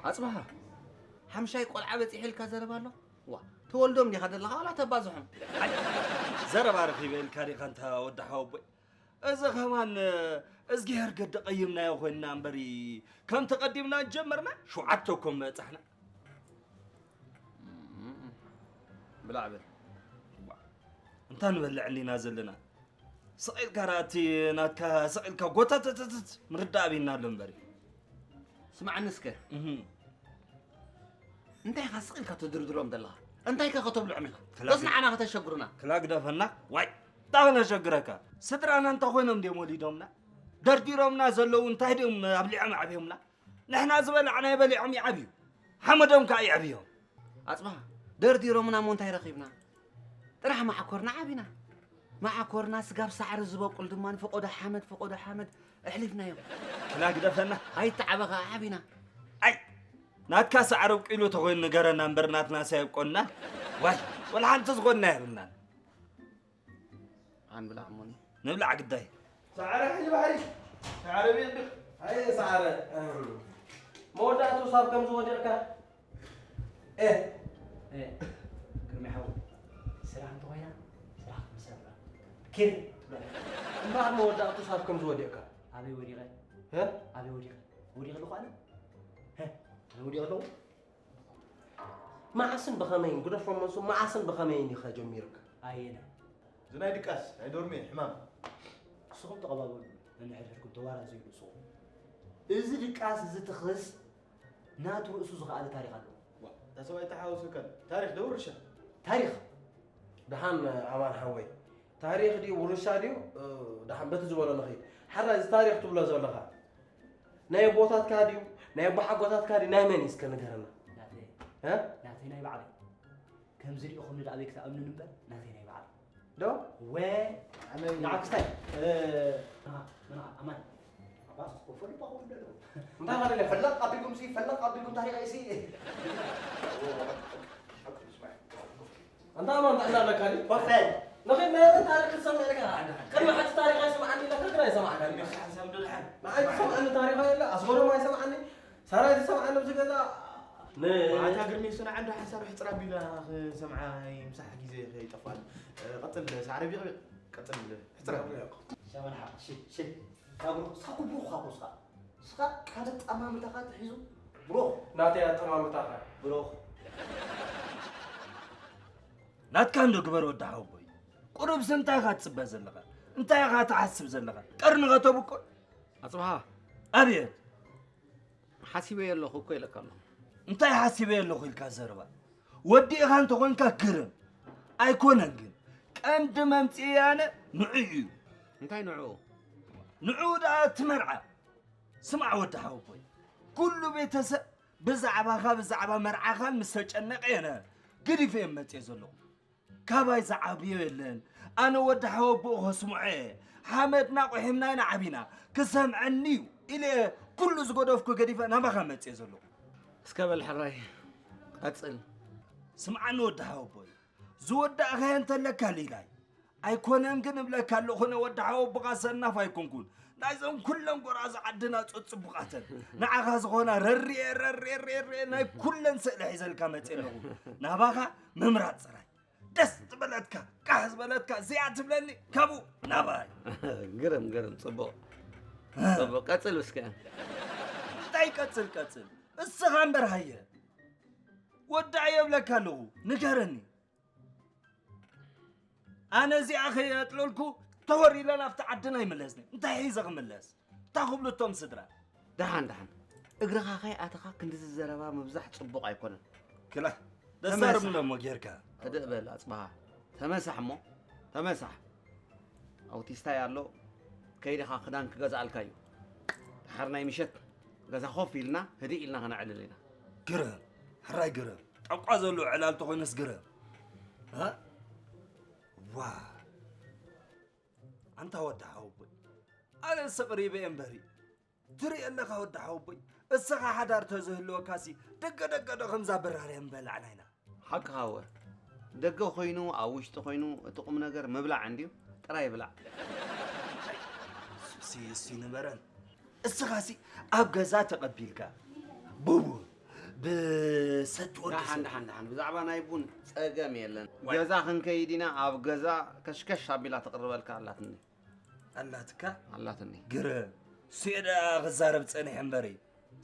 ኣጽብሃ፣ ሓምሻይ ቆልዓ በጺሐ ኢልካ ዘረባ ኣሎ? ዋ፣ ተወልዶም ዲኻ ዘለኻ ዋላ ተባዝሖም? ኣይ፣ ዘረባ ረኺበ ኢልካ ዲኻ ኣንታ ወዲ ሓወቦይ? እዚ ኸማን እዝግሄር ገዲ ቀይምናዮ ኮይንና እምበሪ፣ ከምቲ ቀዲምና ጀመርና፣ ሸውዓተ እኮ ምበጻሕና። ብላዕ በል። እንታ ንበልዕ እንዲና ዘለና? ስቕ ኢልካ ደኣ እቲ ናትካ ስቕ ኢልካ ጎተተተተት ምርዳእ ኣቢና ኣሎ እምበሪ። ስማዕኒ እስከ። እህ። እንታይ ኢኻ ስቕ ኢልካ ትድርድሮም ዘለኻ? እንታይ ከ ከተብልዖም ኢኻ? ክላ በስ ንዓና ከተሸግሩና። ክላ ግደፈና። ዋይ፣ እንታይ ክነሸግረካ? ስድራና እንታይ ኮይኖም ድዮም ወሊዶምና? ደርዲሮምና ዘለዉ እንታይ ድዮም ኣብሊዖም ኣዕብዮምና? ንሕና ዝበላዕናዮ በሊዖም ይዓብዩ። ሓመዶም ከኣ የዕብዮም። ኣጽብሃ፣ ደርዲሮምና እሞ እንታይ ረኺብና? ጥራሕ መዓኮርና ዓቢና። መዓኮርና ስጋብ ሳዕሪ ዝበቁል ድማ ንፈቆዶ ሓመድ፣ ፈቆዶ ሓመድ ኣሕሊፍናዮ። ክላ ግደፈና። ኣይተዓበ ከኣ ዓቢና። ኣይ፣ ናትካ ሳዕሪ ኣብቂሉ ተኾይኑ ንገረና እምበር ናትናስ ኣየብቆልናን። ዋይ፣ ወላ ሓንቲ ዝኾንና የብልናን። ኣንብላዕ እሞኒ። ንብላዕ ግዳይ። ሰዓረ ሕጂ ባሕሪ። ሰዓረ ቤት። ኣይ ሰዓረ። እም። መወዳእቱ ሳብ ከም ዝወደቕካ። ኤ። ኤ። ግርማይ ሓው። ስራሕ እንተኾይና፣ ስራሕ ክንሰርሕ። ኪድ። እምበኣር መወዳእቱ ሳብ ከም ዝወደቕካ። ኣበይ ወዲቐ? እ? ኣበይ ወዲቐ? ወዲቐ ኣለኹ ኣነ? እ? ኣነ ወዲቐ ኣለኹ? መዓስን ብኸመይን፣ ግደፎ መንሱ፣ መዓስን ብኸመይን ኢኸ ጀሚርካ? ኣየናይ? እዚ ናይ ድቃስ፣ ናይ ዶርሜ ሕማም። ንስኹም ተቐባበሉ፣ ነንሕድሕድኩም ተዋራዘዩ ንስኹም። እዚ ድቃስ፣ እዚ ትኽስ፣ ናቱ ርእሱ ዝኸኣለ ታሪኽ ኣለዎ። ዋ፣ እታ ሰብኣይ ተሓዋዊስካ ኣሎ። ታሪኽ ዶ ውርሻ? ታሪኽ። ደሓን ኣማን ሓወይ፣ ታሪኽ ድዩ ውርሻ ድዩ? እ፣ ደሓን በቲ ዝበሎ ንኸይድ። ሓራይ እዚ ታሪኽ ትብሎ ዘለኻ፣ ናይ ኣቦታትካ ድዩ? ናይ ኣቦሓጎታትካ ድዩ? ናይ መን እዩ እስከ ንገረና። ናተይ። እ? ናተይ ናይ ባዕለይ። ከምዚ ርኢኹምኒ ደኣ ኣበይ ክተኣምኑኒ እምበር፣ ናተይ ናይ ባዕለይ። ዶ? ወ-፣ ኣመይ። ንዓ ክስታይ። እ፣ ንዓ፣ ንዓ፣ ኣማን። ኣባስ፣ ክፈልጡ ኣኹም ደለዉ። እንታይ ማለት እዩ? ፈለቕ ኣቢልኩም ሲ፣ ፈለቕ ኣቢልኩም ታሪኸይ ሲ። ኣንታ ኣማን፣ እንታይ ኣለካ ድዩ? ኮፈል። ንኸይድ ናይ ታሪኽ ክትሰምዕ ኢልካ። ቅድሚ ሕጂ ታሪኽ ኣይሰማዕን ኢለካ፣ ግን ኣይሰማዕን። ሓንሳብ ዶ ደሓን? ንዓይ ዝሰምዓኒ ታሪኻ የለ ኣስመሮም ኣይሰምዓኒ። ሰራይ ዝሰምዓኒ ኣብዚ ገዛ። ን- ኣታ ግርሜ፣ እሱ ንዓንዱ ሓሳብ ሕጽር ኣቢላ ክሰምዓ ምሳሕ ግዜ ከይጠፍኣሉ። እ፣ ቀጽል ሳዕረ ቢቕ ቢቕ። ቀጽል ሕጽር ኣቢላ። ሸመን ሓ-፣ ሽ-፣ ሽ-፣ ካብ ሩኽ፣ እስኻ ኩብሩ ኻቦ እስኻ። እስኻ ካብ ኣጠማምታኻ ትሒዙ ብሩኽ። ናተይ ኣጠማምታኻ። ብሩኽ። ናትካ እንዶ ግበር ወዲ ሓወቦይ። ቁሩብስ እንታይ ኢኻ ትጽበ ዘለኻ? እንታይ ኢኻ ትሓስብ ዘለኻ? ቀርንኻ ተብቁል? ኣጽብሃ። ኣብየት። ሓሲበዮ ኣለኹ እኮ ኢለካ ኣለኹ። እንታይ ሓሲበዮ ኣለኹ ኢልካ ዘረባ? ወዲእኻ እንተኾንካ ግርም። ኣይኮነን ግን፣ ቀንዲ መምጽኢ ኣነ ንዑ እዩ። እንታይ ንዑ? ንዑ ደኣ እቲ መርዓ። ስማዕ ወዲ ሓወቦይ፣ ኩሉ ቤተሰብ ብዛዕባኻ፣ ብዛዕባ መርዓኻን ምስ ተጨነቐ እየ ነ-፣ ግዲፈ እየ መጽየ ዘለኹ። ካባይ ዝዓብዮ የለን። ኣነ ወዲ ሓወቦኡ ከስምዖ እየ። ሓመድና ቁሒምና ኢና ዓቢና። ክሰምዐኒ እዩ ኢለ እየ ኩሉ ዝገደፍኩ ገዲፈ ናባኻ መጽየ ዘለኹ። እስከ በል ሕራይ፣ ቀጽል። ስምዓኒ ወዲ ሓወቦይ፣ ዝወዳእኻዮ እንተለካ ሊላይ። ኣይኮነን ግን እብለካ ኣለኹ፣ ነ ወዲ ሓወቦኻ ሰናፍ ኣይኮንኩን። ናይዞም ኩለን ጎራዙ ዓድና ጸጽቡቓተን። ንዓኻ ዝኾና ረሪኤ፣ ረሪኤ፣ ረሪኤ፣ ናይ ኩለን ስእሊ ሒዘልካ መጽየ ኣለኹ። ናባኻ ምምራጽ ጥራይ። ደስ ዝበለትካ፣ ቃሕ ዝበለትካ፣ እዚኣ ትብለኒ፣ ካብኡ ናባይ። ግርም፣ ግርም፣ ጽቡቕ። እ። ጽቡቕ፣ ቀጽል እስከ። እንታይ ቀጽል፣ ቀጽል? እስኻ እምበር ሃየ። ወዳእ የብለካ ኣለኹ፣ ንገረኒ። ኣነ እዚኣ ከየጥለልኩ ተወር ኢለ ናብቲ ዓድና ኣይምለስን። እንታይ ሒዘ ክምለስ? እንታይ ክብሉ እቶም ስድራ? ደሓን፣ ደሓን። እግርኻ ከይኣተኻ ክንድዚ ዘረባ ምብዛሕ ጽቡቕ ኣይኮነን። ክላ፣ ተመሳሕ። ደሳርም ደሞ ጌርካ። ህድእ በል ኣጽብሃ። ተመሳሕ እሞ፣ ተመሳሕ። ኣውቲስታይ ኣሎ፣ ከይድኻ ክዳን ክገዝኣልካ እዩ። ደሓር ናይ ምሸት ገዛ ኮፍ ኢልና፣ ህድእ ኢልና ከነዕልል ኢና። ግርም፣ ሕራይ ግርም። ጠቋ ዘሎ ዕላል ተኾይነስ ግርም። እ? ዋ። ኣንታ ወዲ ሓወቦይ፣ ኣነስ ኣቕሪበ እየ እምበሪ። ትርኢ ኣለኻ ወዲ ሓወቦይ፣ እስኻ ሓዳር ተዝህልወካሲ ደገ ደገ ዶ ከምዛ በራርያ ምበላዕና ኢና። ሓቅኻ እወ። ደገ ኮይኑ፣ ኣብ ውሽጢ ኮይኑ፣ እቲ ቁም ነገር ምብላዕ እንድዩ፣ ጥራይ ብላዕ። እሱሲ፣ እሱ ይንበረን። እስኻሲ ኣብ ገዛ ተቐቢልካ፣ ብቡን፣ ብሰቲ ወዲ ደሓን፣ ሰብ። ደሓን፣ ደሓን። ብዛዕባ ናይ ቡን ጸገም የለን። ዋይ። ገዛ ክንከይድ ኢና፣ ኣብ ገዛ ከሽከሽ ኣቢላ ትቕርበልካ ኣላትኒ። ኣላትካ? ኣላትኒ። ግርም። እሱ እየ ደኣ ክዛረብ ጸኒሐ እምበሪ።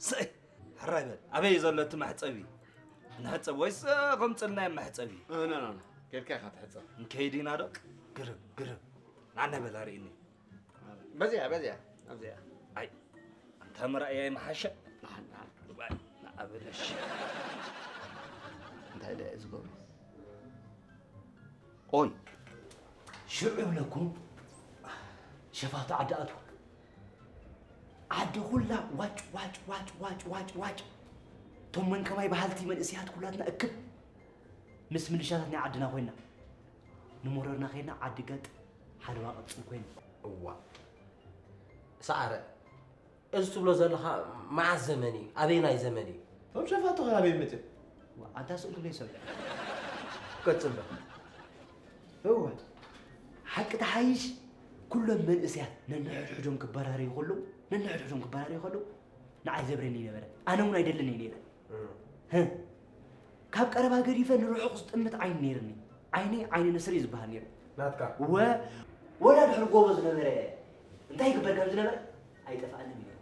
ስእ! ሕራይ በል። ኣበይ ዘሎ እቲ መሕጸቢ? ንሕጸብ ወይስ፣ እ፣ ከምጽልና እዮም መሕጸቢ? እ፣ ኖ፣ ኖ፣ ኖ። ኬድካ ኢኻ ትሕጸብ። ንከይድ ኢና ዶ? ግርም፣ ግርም። ናነ በል ኣርእኒ። በዚኣ፣ በዚኣ፣ ኣብዚኣ። ኣይ፣ ኣንታ ምርኣያ ይምሓሸ። ንሓን፣ ንሓን። ንባይ፣ ንኣበለሽ። እንታይ ደኣ እዩ ዝገብሮ? ኦይ። ሽዑ ይብለኩም፣ ሸፋቱ ዓዲ ኣትዉ። ዓዲ ኩላ ዋጭ፣ ዋጭ፣ ዋጭ። እቶም መን ከማይ በሃልቲ መንእሰያት ኩላትና እክብ ምስ ምልሻታት ናይ ዓድና ኮይና፣ ንመሮርና ከይና ዓዲ ገጥ ሓለዋ ቅጽል ኮይና። እዋ። ሰዓረ፣ እዚ ትብሎ ዘለኻ መዓስ ዘመን እዩ? ኣበየናይ ዘመን እዩ? እቶም ሸፋቱ ኸ ኣበይ መጽዮም? ዋ፣ ኣንታ ስቕ ትብለይ ሰብ። ቀጽል በል። እወ። ሓቂ ተሓይሽ፣ ኩሎም መንእሰያት ነንሕድሕዶም ክበራረዩ ከለዉ፣ ነንሕድሕዶም ክበራረዩ ከለዉ፣ ንዓይ ዘብረኒ ነበረ። ኣነ እውን ኣይደልን እየ ነይረ። እም። ህ። ካብ ቀረባ ገዲፈ ንርሑቕ ዝጥምት ዓይኒ ነይርኒ። ዓይነይ ዓይኒ ንስሪ ዝበሃል ነይሩ። ናትካ? ወ-፣ ወላ ድሕሪ ጎቦ ዝነበረ እንታይ ይግበር ከም ዝነበረ ኣይጠፍኣንን እዩ ነይሩ።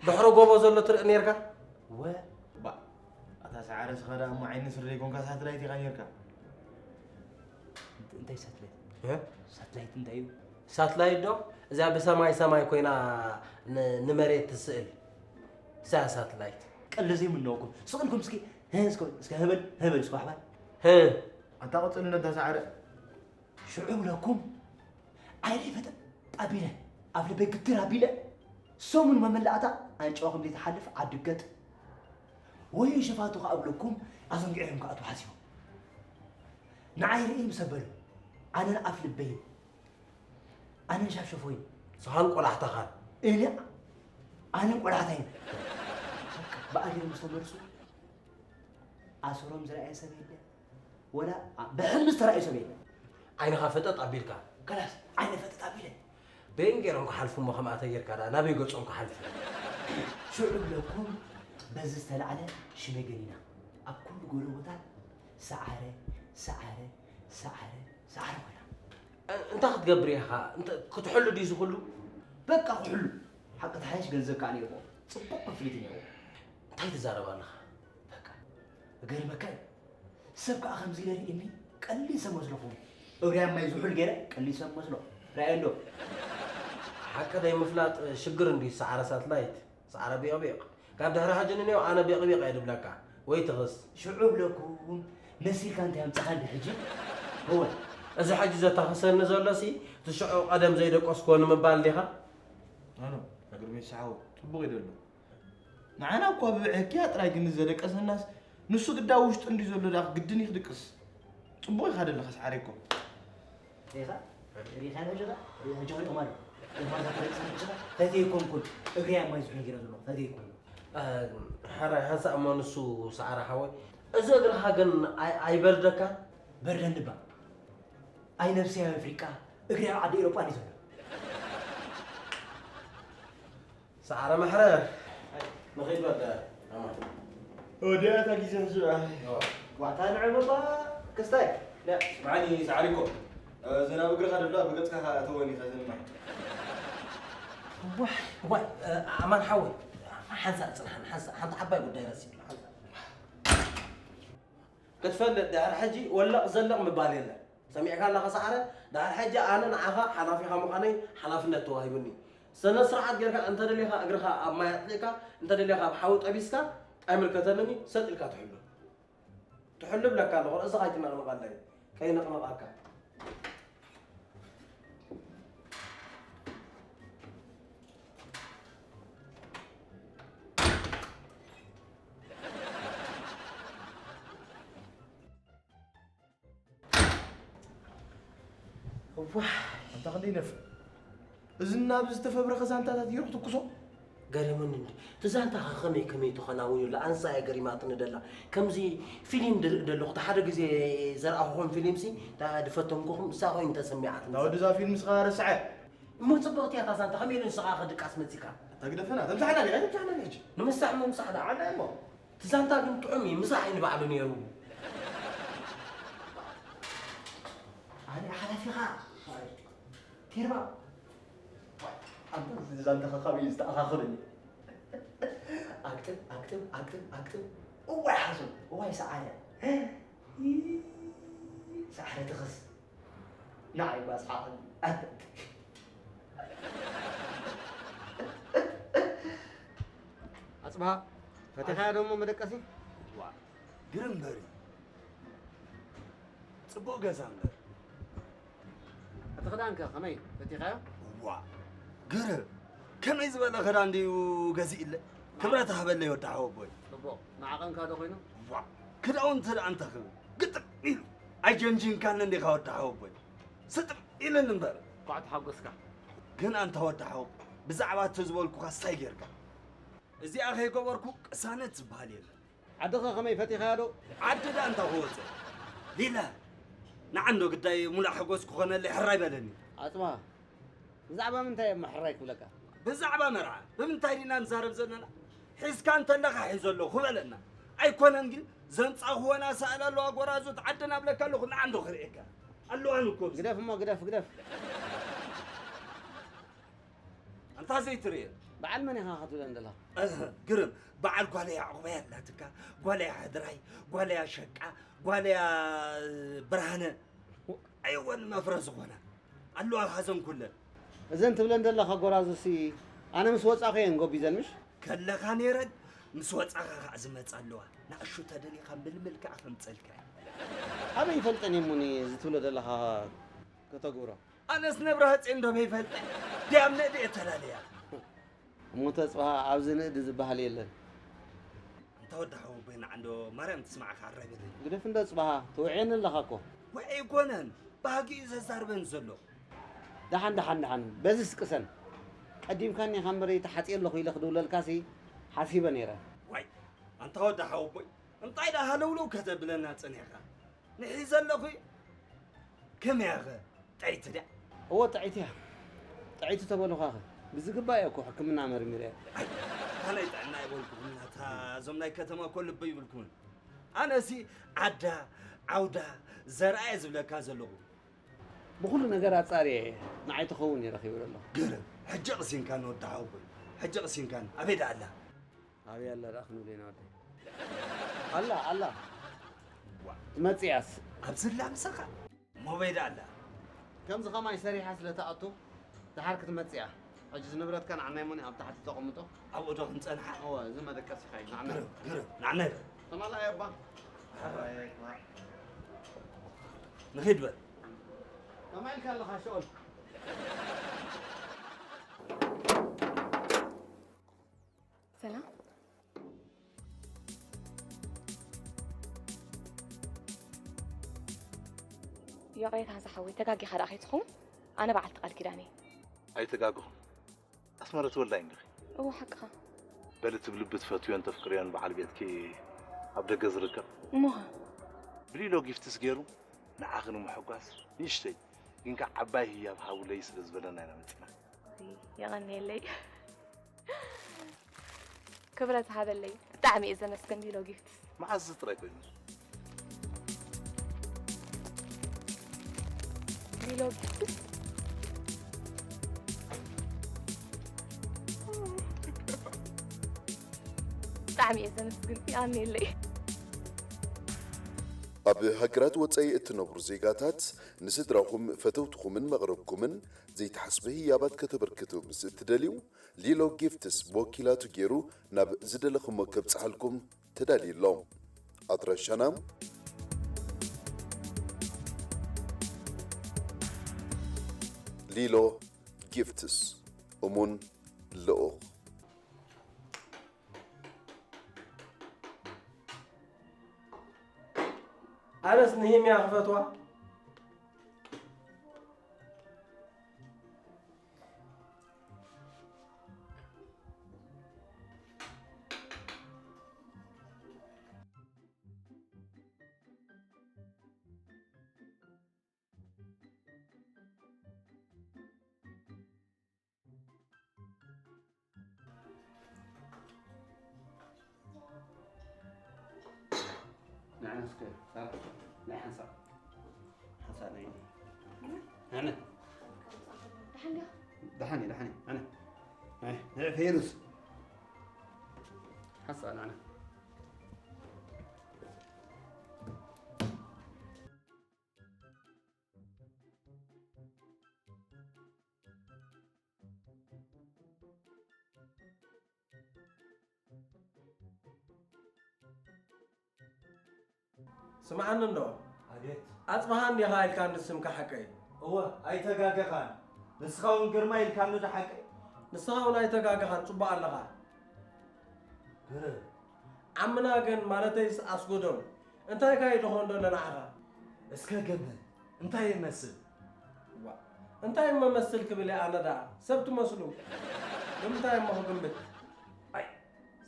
ድሕሪ ጎቦ ዘሎ ትርኢ ነይርካ? ወ-፣ ባ፣ ኣታ ሰዓረ ስኻ ደኣ እሞ ዓይኒ ንስሪ ዘይኮንካ ሳትላይት ኢኻ ነይርካ። እንት-፣ እንታይ ሳትላይት? እ? ሳትላይት እንታይ እዩ? ሳትላይት ዶ? እዚኣ ብሰማይ ሰማይ ኮይና ን-፣ ንመሬት ትስእል። እሳ ሳትላይት። ቀልዲ ዘይምነወኩም። ስቕ ኢልኩም እስኪ፣ ህ፣ እስከ፣ እስከ ህበል፣ ህበል እስከ ኣሕባር። ህ። ኣታ ቀጽል እንዶ እንታ ሰዓረ። ሽዑ እብለኩም፣ ዓይነይ ፈጠጥ ኣቢለ፣ ኣብ ልበይ ግትር ኣቢለ፣ ሰሙን መመላእታ ኣንጭዋ ከም ዘይትሓልፍ ዓዲ ገጥ። ወይ ሸፋቱ ከኣ እብለኩም፣ ኣዘንጊዖም ክኣትዉ ሓሲቦም። ንዓይ ርእይ ምስ ኣበሉ፣ ኣነን ኣፍ ልበይን፣ ኣነን ሻፍሸፎይን። ስኻን ቆላሕታኻን። እኔ ኣነን ቆላሕታይን። በቃ፣ ብኣየር ምስ ተመልሱ፣ ኣሰሮም ዝረኣየ ሰብ የለ። ወላ ብሕልሚ ዝተራእየ ሰብ የለ። ዓይንኻ ፈጠጥ ኣቢልካ። ከላስ፣ ዓይነ ፈጠጥ ኣቢለ። በይን ገይሮም ክሓልፉ እሞ ከምኣ ተጌርካ ደኣ ናበይ ገጾም ክሓልፉ? ሽዑ ብለኩም በዚ ዝተላዕለ ሽመይ ገኒና ኣብ ኩሉ ጎደቦታት ሰዓረ ሰዓረ ሰዓረ ሰዓረ ኮይና። እ- እንታይ ክትገብር ኢኻ? እንተ- ክትሕሉ ድዩ ዝኽሉ? በቃ ክሕሉ ሓቂ ተሓይሽ ገንዘብ ከዓ ነይርዎ ጽቡቕ ክፍሊት ነይርዎ። እንታይ ትዛረብ ኣለኻ? በቃ እገርመካ እዩ። ሰብ ከዓ ከምዚ ኢለ ርእኒ ቀሊል ሰብ መስለኹም። እግርያ ማይ ዝሑል ገይረ ቀሊል ሰብ መስሎ። ራእየ እንዶ ሓቂ ደይ ምፍላጥ ሽግር እንዲ ሰዓረ ሳትላይት ሰዓረ ቢቕቢቕ ካብ ድሕሪ ሕጂ ንኔው ኣነ ቢቕቢቕ እየ ድብለካ ወይ ትኽስ ሽዑ ብለኩም መሲልካ እንታይ ኣምፅኻ እንዲ ሕጂ እወ እዚ ሕጂ ዘታኽሰኒ ዘሎሲ እቲ ሽዑ ቀደም ዘይደቀስኮ ንምባል ዲኻ ኣኖ እግርሜ ሰሓቦ ጽቡቕ ይደሎ ንዓና እኳ ብብዕህክያ ጥራይ ግን ዘደቀሰናስ ንሱ ግዳ ውሽጡ እንዲ ዘሎ ዳ ግድን ይክድቅስ ጽቡቕ ኢኻ ደለኻ ሰዓረ እኮ ሪኻ ሪኻ ነጀራ ሪኻ ጀሆይ ኦማር ኦማር ዛተረቅሰ ነጀራ ፈቴ ይኮንኩን እግርያ ማይ ዝሑል ገይረ ዘሎ ፈቴ ይኮንኩን ሓራይ ሓንሳእ እሞ ንሱ ሰዓረ ሓወይ እዚ እግርኻ ግን ኣይ- ኣይበርደካን? በርደን ድባ ኣይ ነብሰይ ኣብ ኣፍሪቃ እግሪ ኣብ ዓዲ ኤሮጳ እንዲ ዘሎ ሰዓረ መሕረር ንኸይድ በቃ ኣማን ወዲኣታ ግዜ ሕዚ ዋዕታ ንዕበባ ክስታይ መዓኒ ሰዓሪኮ ዘናብ እግርኻ ደብላ ብገጽካ ከኣ እተወኒ ከዘንማ ዋይ ዋይ ኣማን ሓወይ ሓንሳእ ጽንሓን ሓንሳእ ሓንቲ ዓባይ ጉዳይ ረሲዕና ሓንሳእ ክትፈልጥ ድሕሪ ሕጂ ወለቕ ዘለቕ ምባል የለን ሰሚዕካ ኣለኻ ሰዓረ ድሕሪ ሕጂ ኣነ ንዓኻ ሓላፊኻ ምዃነይ ሓላፍነት ተዋሂቡኒ ስነ ስርዓት ጌርካ እንተደሊኻ እግርኻ ኣብ ማይ ኣጥሊእካ እንተደሊኻ ኣብ ሓዊ ጠቢስካ ኣይምልከተንን እዩ ሰጥ ኢልካ ትሕሉ ትሕሉ ብለካ ኣለኹ ርእስኻ ኣይትነቕንቐለይ ከይንቕንቐካ እዋ ኣንታ ክንደይ ነፍ እዚ ናብ ዝተፈብረኸ ዛንታታት እዩ ክትኩሶ ገሪሙኒ እንዲ እቲ ዛንታ ከ ከመይ ከመይ ተኸናውኑላ ኣንሳ እያ ገሪማትኒ ደላ ከምዚ ፊሊም ድርኢ ደለኹ እቲ ሓደ ግዜ ዘርኣኹኹም ፊሊምሲ እታ ድፈተንኩኹም እሳ ኮይኑ ተሰሚዓትኒ ናብ ወድዛ ፊልም ስኻ ረስዐ እሞ ጽብቕቲ እያ እታ ዛንታ ከመይ ኢሉ ንስኻ ከድቃስ መጺካ ተግደፈና ተምሳሕና ዲኻ ተምሳሕና ሕጂ ንምሳሕ ምምሳሕ ደኣ ዓላ እሞ እቲ ዛንታ ግን ጥዑም እዩ ምሳሕ እዩ ንባዕሉ ነይሩ ኣነ ሓላፊኻ ቴርባ ኣንተ ዛንታ ከካብ እዩ ዝተኣኻኽል እዩ ኣግጥም ኣግጥም ኣግጥም ኣግጥም እዋይ ሓሶት እዋይ ሰዓረ ሰዓረ ትኽስ ንዓይ ባስሓቕን ኣጽብሃ ፈቲኻያ ደሞ መደቀሲ ግርም በሪ ጽቡቕ ገዛ እምበር እቲ ክዳንከ ከመይ ፈቲኻዮ ዋ ግርም ከመይ ዝበለ ክዳን ድዩ ገዚእለ ክብረት ሃበለይ ወዲ ሓወቦይ ጽቡቕ ንዓቐንካ ዶ ኮይኑ ዋ ክዳውንቲ ደኣ እንተ ክብል ግጥም ኢሉ ኣይጀንጂንካኒ እንዲኻ ወዲ ሓወቦይ ስጥም ኢልን እምበር ኳዕ ተሓጎስካ ግን ኣንታ ወዲ ሓወቦይ ብዛዕባ እቲ ዝበልኩኻ ሳይ ጌርካ እዚኣ ከይገበርኩ ቅሳነት ዝበሃል የለን ዓድኸ ከመይ ፈቲኻያ ዶ? ዓዲ ዳ እንታ ክወፀ ሊላ ንዓንዶ ግዳይ ሙላእ ሓጎስ ክኾነለይ ሕራይ በለኒ። ኣፅባ ብዛዕባ ምንታይ እሞ ሕራይ ክብለካ? ብዛዕባ መርዓ ብምንታይ ዲና ንዛረብ ዘለና? ሒዝካ እንተለኻ ሒዞ ኣለኹ በለና። ኣይኮነን ግን ዘምፃእኽወን ኣሳእል ኣለዋ ጎራዙት ዓድና እብለካ ኣለኹ ንዓንዶ ክርእየካ ኣለዋን እኮ ግደፍ እሞ ግደፍ ግደፍ ኣንታ ዘይትርእየን በዓል መን ኢኻ ክትብለን ዘለኻ? ግርም በዓል ጓለይ ኣዕቑባይ ኣላትካ ጓለይ ሕድራይ ጓለይ ኣሸቃ ጓለይ ብርሃነ ኣይወን መፍረ ዝኾና ኣለዋ ካዘን ኩለን እዘን ትብለን ዘለኻ ጎራዙሲ ኣነ ምስ ወፃኹ እየን ጎቢዘን ምሽ? ከለኻ ነይረን ምስ ወፃኻ ከዓ ዝመፃ ኣለዋ ንኣሹ ተደሊኻ ምልምል ከዓ ከምፀልካ ኣበይ ይፈልጠን እየሙኒ እዚ ትብሎ ዘለኻ ከተግብሮ ኣነስ ነብረ ሃፀይ እንዶ በይፈልጠ ድያም ንእዲ እተላለያ እሞ ተፅብሃ ኣብዚ ንእዲ ዝበሃል የለን እንተ ወዲ ሓወቦይ ንዓ እንዶ ማርያም ትስማዕካ ኣረብለይ ግደፍ እንዶ ፅብሃ ትውዕየኒ ኣለኻ እኮ ውዕ ኣይኮነን ባህጊ እዩ ዘዛርበን ዘሎ ደሓን ደሓን ደሓን በዚ ስቅሰን ቀዲምካኒ ኢኻ እምበር ተሓፅየ ኣለኹ ኢለ ክድውለልካሲ ሓሲበ ነይረ ዋይ ኣንታ ወዲ ሓወቦይ እንታይ ደኣ ሃለውለው ከተብለና ፀኒሕካ ንሒዘ ኣለኹ እዩ። ከመይ እያ ኸ ጥዕይቲ ድያ? እወ ጥዕይቲ እያ። ጥዕይቲ ተበሉኻኸ? ብዝግባእ እየ እኮ ሕክምና መርሚረ። ኣይ፣ ካልኣይ ጥዕና ኣይበልኩኹም፣ ናታ እዞም ናይ ከተማ እኮ ልቢ ይብልኩምን። ኣነሲ ዓዳ፣ ዓውዳ፣ ዘርኣ እየ ዝብለካ ዘለኹ። ብኹሉ ነገር ኣጻርየ እየ፣ ንዓይ ትኸውን እየ ረኺበ ዘለኹ። ግርም፣ ሕጂ ቅሲንካኒ ወዲ ሓወቦይ፣ ሕጂ ቅሲንካኒ። ኣበይ ደኣ ኣላ? ኣበይ ኣላ ደኣ ክንብል ኢና ወደይ? ኣላ፣ ኣላ። ዋ። ትመጽእ እያስ። ኣብዚ ኣላ ምሳኻ? ሞበይ ደኣ ኣላ? ከምዚ ኸማይ ሰሪሓ ስለ ትኣቱ፣ ደሓር ክትመጽእ እያ። ሕጂ እዚ ንብረትካ ንዓናይ እሞኒ ኣብ ታሕቲ ተቐምጦ። ኣብኡ ዶ ክንጸንሓ? እወ፣ እዚ መደቀሲኻ እዩ። ንዓናይ። ግርም፣ ግርም። ንዓናይ ዶ? ተማላኣይ እባ። ኣባይ፣ ዋ። ንኺድ በል። ከመይ ኢልካ ኣለኻ ሸኦል? ሰላም። ይቕሬታ ዝሓወይ፣ ተጋጊኻ ደኣ ከይትኸውን፣ ኣነ በዓልቲ ቃል ኪዳን እየ። ኣይተጋገኹም። ኣስመረት ወልዳይ እንዲኺ? እወ፣ ሓቅኻ። በሊ እቲ ብልቢ ትፈትዮን ተፍቅርዮን በዓል ቤትኪ ኣብ ደገ ዝርከብ? እሞኸ? ብሊሎ ጊፍትስ ገይሩ ንዓኺ ንምሕጓስ ንእሽተይ ግን ከኣ ዓባይ ህያብ ሃቡለይ ስለ ዝበለና ኢና መጺና። የቐንየለይ። ክብረት ይሃበለይ። ብጣዕሚ እየ ዘመስግን ሊሎ ጊፍትስ። መዓዝ ጥራይ ኮይኑ? ሊሎ ጊፍትስ። ብጣዕሚ እየ ዘመስግን። የቐንየለይ። ኣብ ሃገራት ወጻኢ እትነብሩ ዜጋታት፣ ንስድራኹም፣ ፈተውትኹምን መቕርብኩምን ዘይተሓስበ ህያባት ከተበርክቱ ምስ እትደልዩ፣ ሊሎ ጊፍትስ ብወኪላቱ ገይሩ ናብ ዝደለኹሞ ከብጽሓልኩም ተዳልዩ ኣሎ። ኣድራሻና፣ ሊሎ ጊፍትስ፣ እሙን ልኡኽ። ኣነስ ንሂም እያ ክፈትዋ። ንዓና እስከ ሳራ፣ ናይ ሓንሳእ፣ ሓንሳእ ናይ፣ ኣነ። ደሓን ዲኻ? ደሓን እየ፣ ደሓን እየ፣ ኣነ። ናይ፣ ናይ ፌሩስ። ሓንሳእ ንዓና። ስምዓኒ እንዶ። ኣቤት። ኣጽብሃ እንዲኻ ኢልካኒ ስምካ ሓቀይ? እወ፣ ኣይተጋገኻን። ንስኻ እውን ግርማ ኢልካኒ ዶ ሓቀይ? ንስኻ እውን ኣይተጋገኻን፣ ጽቡቕ ኣለኻ። ግርም። ዓምና ግን፣ ማለተይስ ኣስጎዶም፣ እንታይ ካይድኾ እንዶ ንዓኻ? እስከ ገምት፣ እንታይ ይመስል? ዋ፣ እንታይ እሞ መስል ክብል እየ ኣነ ደኣ? ሰብ ትመስሉ። ብምንታይ እሞ ክግምት? ኣይ፣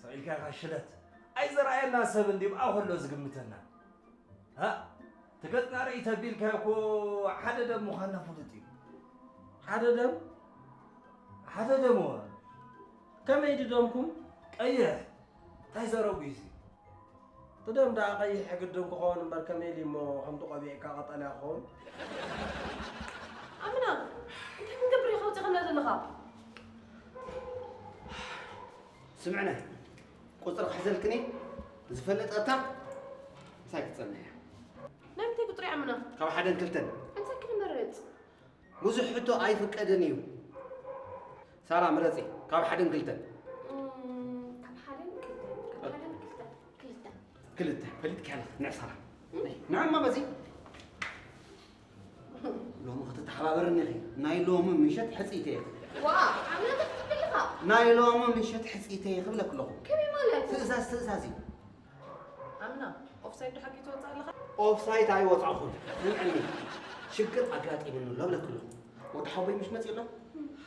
ስቕ ኢልካ ኢኻ ሽለት። ኣይዘርኣየና ሰብ እንድዩ ብኣ ከሎ ዝግምተና። ሃ? እቲ ገጽና ርእይ ተቢልካዮ እኮ ሓደ ደም ምዃንና ፍሉጥ እዩ። ሓደ ደም? ሓደ ደም እወ። ከመይ ድዩ ደምኩም? ቀይሕ። እንታይ ዘረጉ እዩ እዚ? እቲ ደም ደኣ ቀይሕ ግድን ክኸውን እምበር ከመይ ኢሉ እሞ ከምቲ ቆቢዕካ ቀጠልያ ክኸውን? ኣምና፣ እንታይ ክንገብር ኢኻ ኣውጺኻና ዘለኻ? ስምዕኒ፣ ቁጽሪ ክሕዘልክን እየ። ዝፈለጠታ ምሳይ ክትጸንሕ እያ። ናይ ምንታይ ቁጽሪ ኣምና? ካብ ሓደን ክልተን። እንታይ ክንመርጽ? ብዙሕ ሕቶ ኣይፍቀድን እዩ። ሳራ ምረጺ፣ ካብ ሓደን ክልተን። እም፣ ካብ ሓደን ክልተን፣ ካብ ሓደን ክልተን፣ ክልተ። ክልተ፣ ፈሊጥኪ ኣለኺ፣ ንዕ ሳራ። እም። ንዕማ በዚ። ሎሚ ክትተሓባበርኒ ኢኺ። ናይ ሎሚ ምሸት ሕጽይተይ ኢኺ። ዋ፣ ዓምና እንታይ ክትብል ኢኻ? ናይ ሎሚ ምሸት ሕጽይተይ ኢኺ ክብለኪ ኣለኹ። ከመይ ማለት? ትእዛዝ፣ ትእዛዝ እዩ። ኣምና፣ ኦፍሳይድ ዶ ሓቂ ትወጽእ ኣለኻ? ኦፍሳይድ ኣይወጻእኹን። ስምዕኒ፣ ሽግር ኣጋጢሙኒ ኣሎ እብለኪ ኣለኹ። ወዲ ሓወይ ምሽ መጺኡ ኣሎ?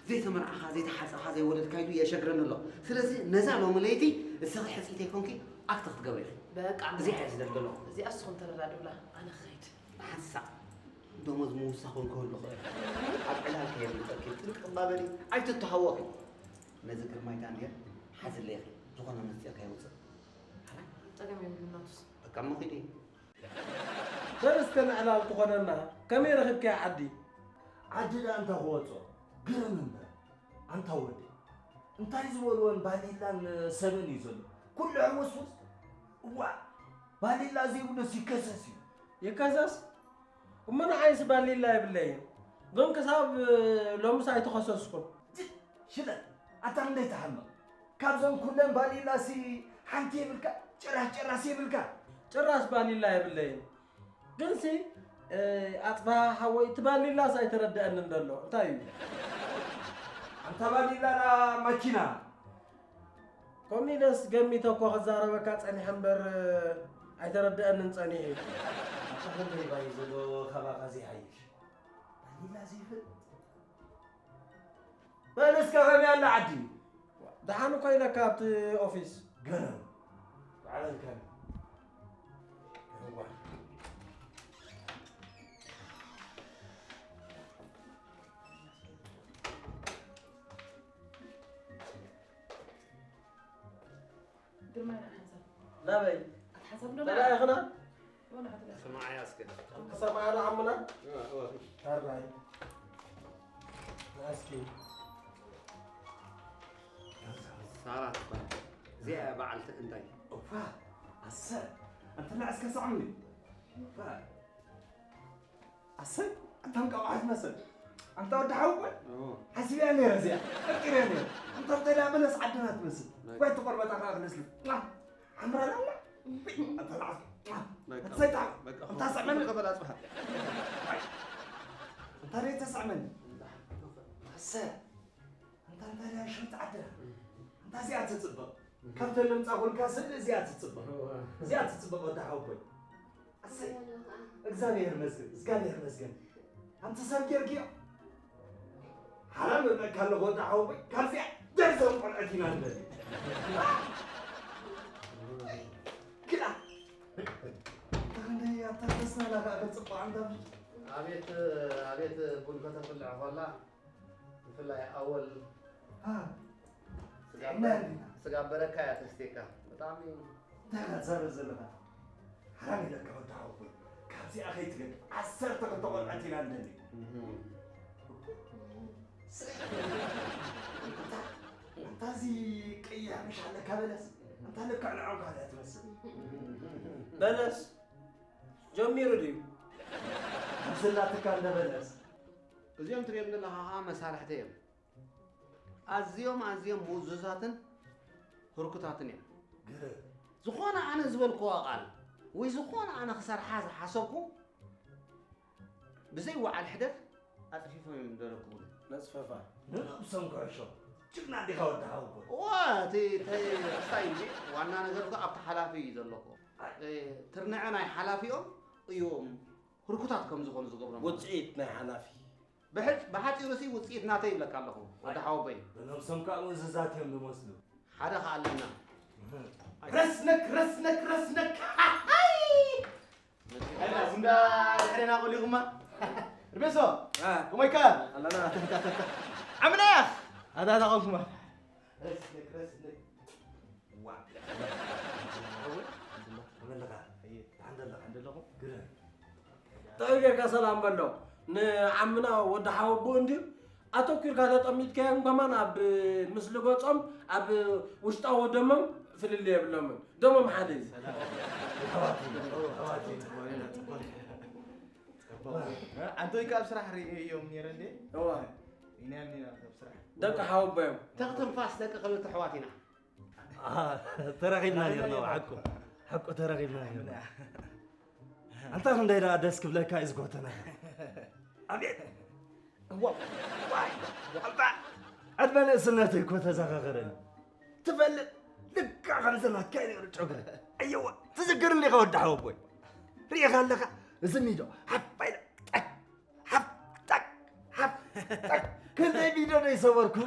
ዘይተመርዓኻ፣ ዘይተሓጸኻ፣ ዘይወለድካ ኢሉ የሸግረኒ ኣሎ። ስለዚ ነዛ ሎሚ ለይቲ እስኺ ሕጽይተይ ኮንኪ ኣክት ክትገብሪ ኢኺ። በቃ፣ እዚኣ እየ ዝደሊ ዘለኹ። እዚኣ ንስኹም ተረዳድኡላ፣ ኣነ ክኸይድ። ሓንሳእ። ደሞዝ ምውሳኽ እውን ክህሉ ይኽእል። ኣብ ዕላል ከየምልጠኪ ጥንቅቕ በሊ፣ ኣይትተሃወኺ። ነዚ ግርማይ ዳንኤል ሓዝለይ ኢኺ፣ ዝኾነ ምስጢር ከየውፅእ። ጸገም የብሉን ናቱስ። በቃ እሞ ኺዲ። በል እስከ ንዕላል ትኾነና፣ ከመይ ረኺብካያ ዓዲ? ዓዲ ደኣ እንታይ ክወጾ? ግርም እምበር። ኣንታ ወደይ፣ እንታይ ዝበልዎን ባሊላን ሰበን እዩ ዘሎ? ኩሉ ሕውስውስ። እዋ፣ ባሊላ ዘይብሉስ ይከሰስ እዩ። ይከሰስ? እሞ ንዓይስ ባሊላ የብለይን። ግን ክሳብ ሎምስ ኣይተኸሰስኩን። ጅ-፣ ሽለት፣ ኣታ ክንደይ ትሓምቕ። ካብዞም ኩለን ባሊላሲ ሓንቲ የብልካ፣ ጭራስ ጭራስ የብልካ። ጭራስ ባሊላ የብለይን። ግንሲ፣ እ፣ ኣጽብሃ ሓወይ፣ እቲ ባሊላስ ኣይተረድአንን ዘሎ። እንታይ እዩ? ኣንታ ባሊላ ደኣ ማኪና። ከምኡ ኢለስ ገሚተ እኮ ክዛረበካ ጸኒሐ እምበር፣ እ፣ ኣይተረድአንን ጸኒሑ እዩ። ኣታ ክንደይ ባዩ ዘሎ ካባኻ ዘይሓይሽ። ባሊላ ዘይፈልጥ። በል እስከ ከመይ ኣላ ዓዲ? ደሓን እኮ ኢለካ ኣብቲ ኦፊስ። ገረም። ባዕለልካ። ገረም። ግርማይ ንዓ ሓንሳብ። ናበይ? ኣትሓንሳብ ዶ ተራኢኽና? ወላ ሓንቲ ገዛ። ስማዓያ እስከ። ክሰምዓ ዶ ዓምና? እዋ፣ እዋ። ታራይ። ናስኪ። ሳራ ትበሃል። እዚኣ እያ በዓልቲ እንታይ? እፋ፣ ኣሰ፣ ኣንተ ንዓ እስከ ሳዕምኒ። እፋ። ኣሰይ፣ ኣንታ እንቃቑሖ ትመስል። ኣንታ ወዲ ሓውቦይ፣ እዎ። ሓሲበያ ነይረ እዚኣ፣ ጠርጢረያ ነይረ። ኣንታ እንታይ ደኣ በለስ ዓድና ትመስል። በቃ። ወይ ትቆርበታ ከኣ ክነስልፍ። ሟ! ሓምራና ሟ! ኣንታ ንዓስ፣ ሟ! በቃ፣ ኣሰይ፣ ታ-፣ በቃ፣ ኣንታ ስዕመኒ። በቃ፣ በል ኣጽብሃ። ኣንታ ደይ ተስዕመኒ። ኣሰ፣ ኣንታ እንታይ ደኣ ሸውቲ ዓድና። ኣንታ እዚኣ ትጽብቕ። ካብተን ለምጻኹልካ ስእሊ እዚኣ ትጽብቕ። እዋ። እዚኣ ትጽብቕ ወዲ ሓውቦይ። ኣሰይ፣ እግዚኣብሔር ይመስገን፣ እግዚኣብሔር ይመስገን። ኣንቲ ሰብ ጌርክዮ? ሓራም እብለካ ኣለኹ ወዲ ሓወቦይ፣ ካብዚኣ ደርዘን ቆልዑት ኢና ንደሊ። ግዳ፣ እንተ ክንደይ ኣታ ተስናላ ከኣ ክትጽብቕ ኣንታ ብሽ-፣ ኣቤት፣ ኣቤት ቡን ከተፍልዕ ኾላ፣ ብፍላይ ኣወል። ሃ። ስጋ ጥዕና በረ-፣ እንዲና። ስጋ በረካ እያ ተስቴካ። ብጣዕሚ እንታይ ኢኻ ትዛረብ ዘለኻ? ሓራም ኢለካ ወዲ ሓወቦይ። ካብዚኣ ከይትገድፍ ዓሰርተ ክልተ ቆልዑት ኢና እንደሊ። እህ። ኣንታ፣ ኣንታ እዚ ቀይሕ ምሽ ኣለካ በለስ? ኣንታ ልክዕ ንዕኦም ካልእ ትመስል። በለስ ጀሚሩ ድዩ? ኣብዚ ኣላትካ እንደ በለስ። እዚኦም ትሪኦም ዘለኻ ኸዓ መሳርሕተይ እዮም። ኣዝዮም፣ ኣዝዮም ምእዙዛትን ህርኩታትን እዮም። ግርም። ዝኾነ ኣነ ዝበልክዋ ቃል ወይ ዝኾነ ኣነ ክሰርሓ ዝሓሰብኩ ብዘይ ወዓል ሕደር ኣጽፊፎም እዮም ዘረክቡኒ። ነጽፈፋ። ንነብሶም ክሕሾ። ጅግና ዲኻ ወዲ ሓወቦይ? እዋ፣ እቲ፣ እቲ፣ እንታይ እዩ? ዋና ነገር እኮ ኣብቲ ሓላፊ እዩ ዘሎ እኮ። ኣይ። እ፣ ትርንዐ ናይ ሓላፊኦም እዮም ህርኩታት ከም ዝኾኑ ዝገብሮም። ውጽኢት ናይ ሓላፊ። ብሕ-፣ ብሓጺሩ ሲ ውጽኢት ናተይ ይብለካ ኣለኹ፣ ወዲ ሓወቦይ። ብነብሶም ከኣ ምእዙዛት እዮም ዝመስሉ። ሓደ ከኣ ኣለና። ረስነክ፣ ረስነክ፣ ረስነክ። ሃይ! ኣይ፣ ቡንዳ ድሕሬና ቆሊኹማ። ርቤሶ፣ አ። ከመይካ? ኣለና። ዓምናያ! ኣታ፣ ኣታ ቆምኩማ። ረስነክ፣ ረስነክ። ዋ። ሓወይ፣ ከመይ ኣለኻ? ኣየ፣ ደሓን ደለኻ? ደሓን ደለኹ። ግረ። ጥዑይ ጌርካ ሰላም በሎ። ንዓምና ወዲ ሓወቦ እንድዩ ኣተኲርካ ተጠሚትካዮም ከማን ኣብ ምስሊ ገጾም፣ ኣብ ውሽጣዊ ደሞም ፍልልይ የብሎምን። ደሞም ሓደ እዩ። ሰላም። ኣሕዋት እዮም። ኣሕዋት እዮም። ጽቡቕ ኢና፣ ጽቡቕ ኢና። ኣንቶይ ከኣ ኣብ ስራሕ ርእዮም ነይረ እንዴ? እዋ። ኢና ኔራ ኣብ ስራሕ። ደቂ ሓወቦ እዮም። ተኽ ትንፋስ ደቂ ክልተ ኣሕዋት ኢና። ኣሃ፣ ተራኺብና ኔርና፣ ሓቁ፣ ሓቁ ተራኺብና ኔርና። ኣንታ ክንደይ ደኣ ደስ ክብለካ እዩ ዝጎተና። ኣቤት! ዋው! ዋይ! ዋልታ! ዕድመ ንእስነተይ እኮ ተዘኻኸረኒ። ትፈልጥ? ልክዕ ከምዚ ናትካ እዩ ነይሩ ጨጉረ። ኣየዋ! ትዝክር እንዲኻ ወዲ ሓወቦይ? ርኢኻ ኣለኻ? እዚ ሚዶ፣ ሓፍ ኢለ፣ ጠቅ! ሓፍ፣ ጠቅ፣ ሓፍ፣ ጠቅ። ክንደይ ቪድዮ ነው የሰወርኩ?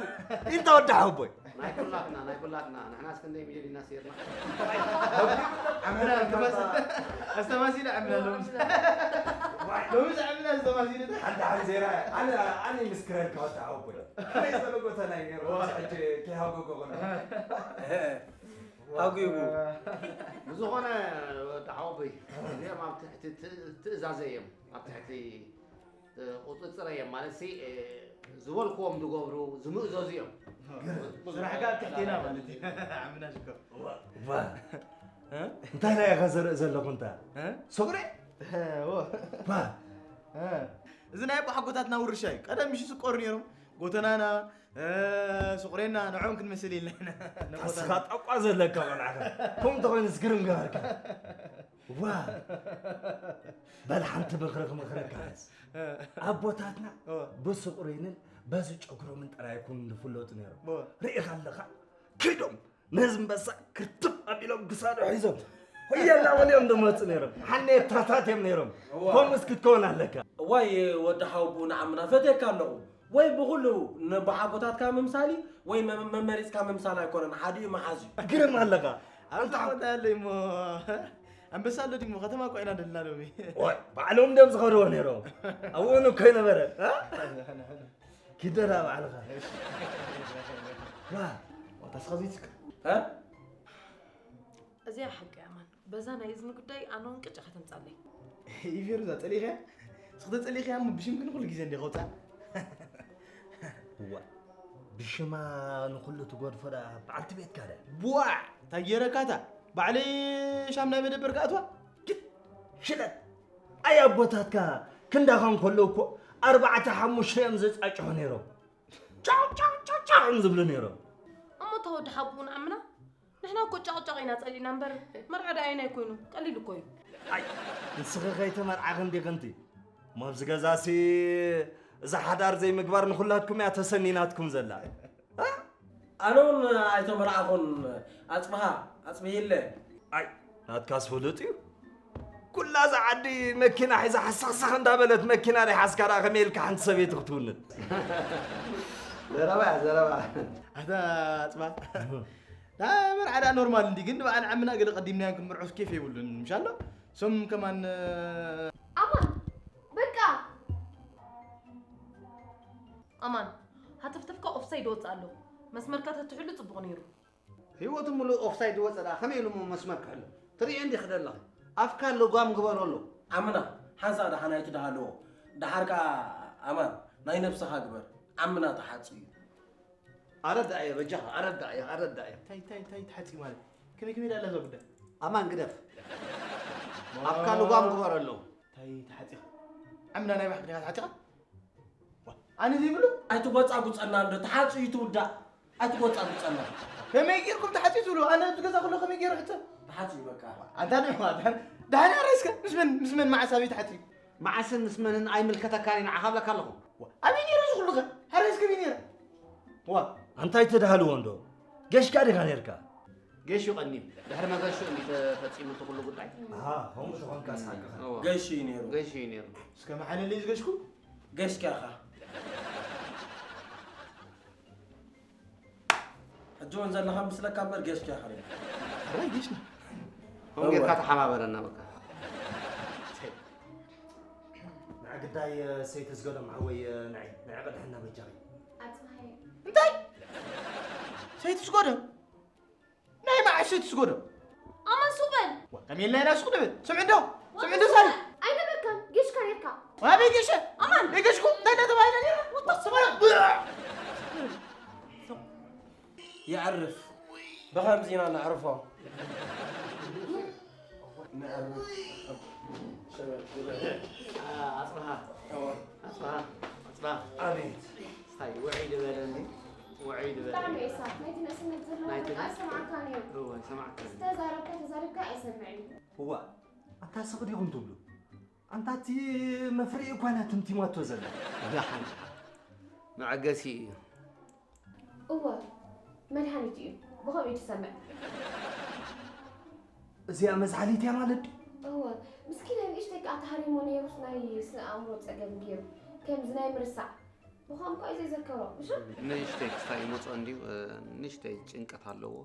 ኢንታ ወዲ ሓወቦይ። ናይ ኩላትና፣ ናይ ኩላትና። ንሕናስ ክንደይ ቪድዮ ዲና ሰይርና? ኣምና ክመስ-፣ ኣስተማሲለ ኣምና ሎም። ሎሚ ዛዕብና ዝተማሲልታ። ሓንቲ ሓንዜራ ኣነ ኣነ ምስክረን ካወጣ ኣውቆ ከመይ ዘሎ ጎተና ይገር ሕጂ ከይሃጎጎ ከሎ ሃጉ ብዝኾነ ወዲ ሓወቦይ እዚኦም ኣብ ትሕቲ ትእዛዘ እዮም ኣብ ትሕቲ ቁፅፅረ እዮም ማለት ዝበልክዎም ዝገብሩ ዝምእዘዙ እዮም ስራሕካ ኣብ ትሕቴና ማለት እዩ ዓምና ሽኮር እንታይ ናይ ኢኻ ዘርኢ ዘለኹ እንታ ሶግሬ እዚ ናይ ኣቦሓጎታትና ውርሻ እዩ ቀደም ምሽ ስቆር ነይሮም ጎተናና ሱቕሬና ንዕኦም ክንመስል ኢልና ኢና ታስኻ ጠቋ ዘለካ ቆልዓኻ ከምኡ ተኾይኑ ዝግርም ገበርካ ዋ በል ሓንቲ ምኽሪ ክመኽረካ ሕዝ ኣቦታትና ብስቑሬንን በዚ ጨጉሮምን ጥራይ ኣይኮኑን ዝፍለጡ ነይሮም ርኢኻ ኣለኻ ከይዶም ነዚ እምበሳ ክርትም ኣቢሎም ክሳዱ ሒዞም ሆየ እናበሉ እዮም ዝመፁ ነይሮም። ሓኔታታት እዮም ነይሮም። ከምኡስ ክትከውን ኣለካ። እዋይ ወዲ ሓውቡ ንዓምና ፈትየካ ኣለኹ። ወይ ብኹሉ ንቦሓጎታትካ ምምሳል እዩ ወይ መመሪፅካ ምምሳል ኣይኮነን ሓዲኡ መሓዝ እዩ። ግርም ኣለኻ። ኣንታ ሓውታ ኣለይ እሞ ኣንበሳ ኣሎ ድሞ ከተማ እኮ ኢና ደልና ሎሚ። ዋይ ባዕሎም ድዮም ዝኸድዎ ነይሮም። ኣብኡ እኮ ይነበረ። ኪደላ ባዕልኻ ዋ ዋታ ስኻ ዘይትስካ እዚኣ ሓቂ ኣማን በዛ ናይ እዝኒ ጉዳይ ኣነ እውን ቅጫ ከተምፃለይ ኢፌሩዛ ፀሊእኸያ እስኽተ ፀሊእኸያ እሞ ብሽምኪ ንኩሉ ግዜ እንደ ከውፃ ዋ ብሽማ ንኩሉ ትጎድፎ ዳ በዓልቲ ቤትካ ዳ ቡዋ እንታይ ገይረካታ ባዕለይ ሻም ናይ መደበር ክኣትዋ ሽለት ኣይ ኣቦታትካ ክንዳኻ እንከለዉ እኮ ኣርባዕተ ሓሙሽተ እዮም ዘጻጭሑ ነይሮም ጫው ጫው ጫው ጫው እዮም ዝብሉ ነይሮም እሞ እታ ወዲ ሓብኡ ንዓምና ንሕና እኮ ጫቕጫቕ ኢና ጸሊእና እምበር መርዓ ደኣ ኣየናይ ኮይኑ ቀሊል እኮ እዩ ኣይ ንስኺ ከይተመርዓኺ እንዲኺ እንቲ እሞ ኣብዚ ገዛሲ እዛ ሓዳር ዘይምግባር ንኹላትኩም እያ ተሰኒናትኩም ዘላ ኣነ እውን ኣይተመርዓኹን ኣፅብሃ ኣፅብሂለ ኣይ ናትካስ ፍሉጥ እዩ ኩላ እዛ ዓዲ መኪና ሒዛ ሓሳኽሳኽ እንዳበለት መኪና ደይ ሓዝካ ደኣ ከመይ ኢልካ ሓንቲ ሰበይቲ ክትውንን ዘረባ እያ ዘረባ ኣታ ኣፅባ ናይ መርዓ ደኣ ኖርማል እንዲ ግን ንበዓል ዓምና ገለ ቀዲምናዮም ክንምርዖስ ኬፍ የብሉን ምሻሎ ሶም ከማን ኣማን በቃ ኣማን ሃተፍተፍካ ኦፍሳይድ ወፅእ ኣሎ መስመርካ ተትሕሉ ፅቡቕ ነይሩ ህይወቱ ሙሉእ ኦፍሳይድ ዝወፀ ደኣ ከመይ ኢሉ እሞ መስመር ክሕሉ? ትርእዮ እንዲኺ ደለኺ። ኣፍካ ልጓም ግበረሉ። ዓምና ሓንሳእ ደሓን ኣይትድሃልዎ። ደሓር ከኣ ኣማን ናይ ነብስኻ ግበር። ዓምና ተሓጽዩ። ኣረድኣዮ በጃኻ ኣረድኣዮ ኣረድኣዮ። ታይ ታይ ታይ ተሓጽዩ ማለት ከመይ ከመይ ደኣ ኣላ እዛ ጉዳይ? ኣማን ግደፍ። ኣፍካ ልጓም ግበረሉ። ታይ ተሓጺኻ? ዓምና ናይ ባሕቂ ዲኻ ተሓጺኻ? ኣነ ዘይብሉ ኣይትጎጻጉጸና እንዶ ተሓጽዩ ትውዳእ ኣይትጎጻጉጸና ከመይ ጌርኩም ተሓጽዩ ትብሉ ኣነ እቲ ገዛ ኩሎ ከመይ ገይሩ ሕቶ ተሓጽዩ በቃ ኣንታ ንሕዋ ዳሕና ረስከ ምስ መን ምስ መን መዓስ ኣበይ ተሓጽዩ መዓስን ምስ መንን ኣይምልከተካን እዩ ንዓኻ ብለካ ኣለኹ ኣበይ ነይረ እዚ ኩሉ ከ ሓረስ ከመይ ነይረ ዋ ኣንታይ ተዳህልዎ እንዶ ገሽካ ዲኻ ነርካ ገሹ ቀኒዩ ድሕሪ መገሹ እንዲ ተፈፂሙ እቲ ኩሉ ጉዳይ ኣሃ ከምኡ ዝኾንካ ስሓቅኻ እወ። ገሹ እዩ ነይሩ ገሹ እዩ ነይሩ እስከ መሓለለይ ዝገሽኩ ገሽካ ኢኻ ሕጂ እውን ዘለኻ ምስለካ እምበር ገሽካ ኢኻ ሪኢኻ። ሕራይ ገሽና ከምኡ ጌርካ ተሓባበረና በቃ ንዓ ግዳይ ሰይቲ ዝገዶም ሓወይ ንዒ ንዒ ቅድሕና በጃኺ ኣጽናሃየ እንታይ ሰይቲ ዝጎደም ናይ መዓስ ሰይቲ ዝጎደም ኣማን ሱቕ በል ከመይ ኢልና ኢና ሱቕ ንብል ስምዒ እንዶ ስምዒ እንዶ ሳሪ ኣይነበርካን ጌሽካ ኔርካ ኣበይ ጌሸ ኣማን ደይገሽኩ እንታይ እናተባሂለ ነይሩ ወጣ ስማራ የዕርፍ ብኸምዚ ኢና ነዕርፎ ኣጽብሃ ኣጽብሃ ኣጽብሃ ኣቤት እንታይ ውዕይ ዝበለኒ ውዕይ ዝበለኒ ብጣዕሚ እየ ሳት ናይቲ ንእስነት ዘለዋ ናይቲ በቃ ንእስ- ኣይሰማዕካን እዩ እወ ይሰማዕካ ዝተዛረብካ ተዛሪብካ ኣይሰምዕን እዩ እዋ ኣንታ ስቕ ዲኹም ትብሉ ኣንታ እቲ መፍርሒ እኳ ኢና ትምቲማቶ ዘላ ደሓን መዐገሲ እዩ እወ መድሃኒት እዩ ብኸምኡ እዩ ትሰምዕ እዚኣ መዝሓሊት እያ ማለት ድዩ? እወ ምስኪን ናይ ንእሽተይ ከዓ ተሃሪሞ ነይሩስ ናይ ስነ ኣእምሮ ፀገም ገይሩ ከምዚ ናይ ምርሳዕ ብኸምኡ ከዓ እዩ ዘይዘከሮ ምሽ? ንእሽተይ ክስታይ ይመፅኦ እንድዩ ንእሽተይ ጭንቀት ኣለዎ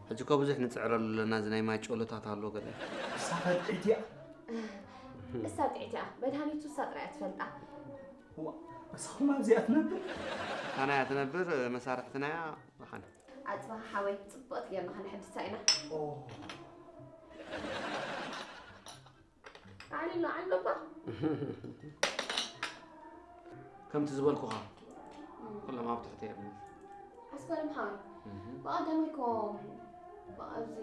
ሕጂ እኮ ብዙሕ ንፅዕረሉ ኣለና እዚ ናይ ማይ ጨሎታት ኣሎ ገለ ንሳ ከድዕት እያ እሳ ጥዕቲ እያ። መድሃኒቱ እሳ ጥራይ እያ ትፈልጣ። እዋ፣ እሳኹም ኣብዚኣ ትነብር? ኣና እያ ትነብር፣ መሳርሕትና እያ። መሓን ኣጽባሃ ሓወይ፣ ጽቡቕ ትገብርና ከነሕድሳ ኢና። ዓሊ ኣሎ፣ ዓሊ በባ። ከምቲ ዝበልኩኻ ኩሎም ኣብ ትሕቲ እዮም። ኣስገርም ሓወይ፣ ብቐዳማይ እኮ ኣብዚ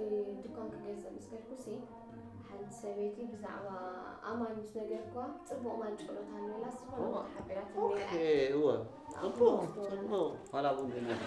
ድኳን ክገዝእ ምስ ከድኩ ሲ ሓንቲ ሰበይቲ ብዛዕባ ኣማን ምስ ነገርኳ ጽቡቕ ማንጭሎት ኣሎ ኢላ ዝኾነ ተሓቢራትኒ ነይራ። እወ፣ ጽቡቕ፣ ጽቡቕ። ዋላ እውን ዘይመልኩ።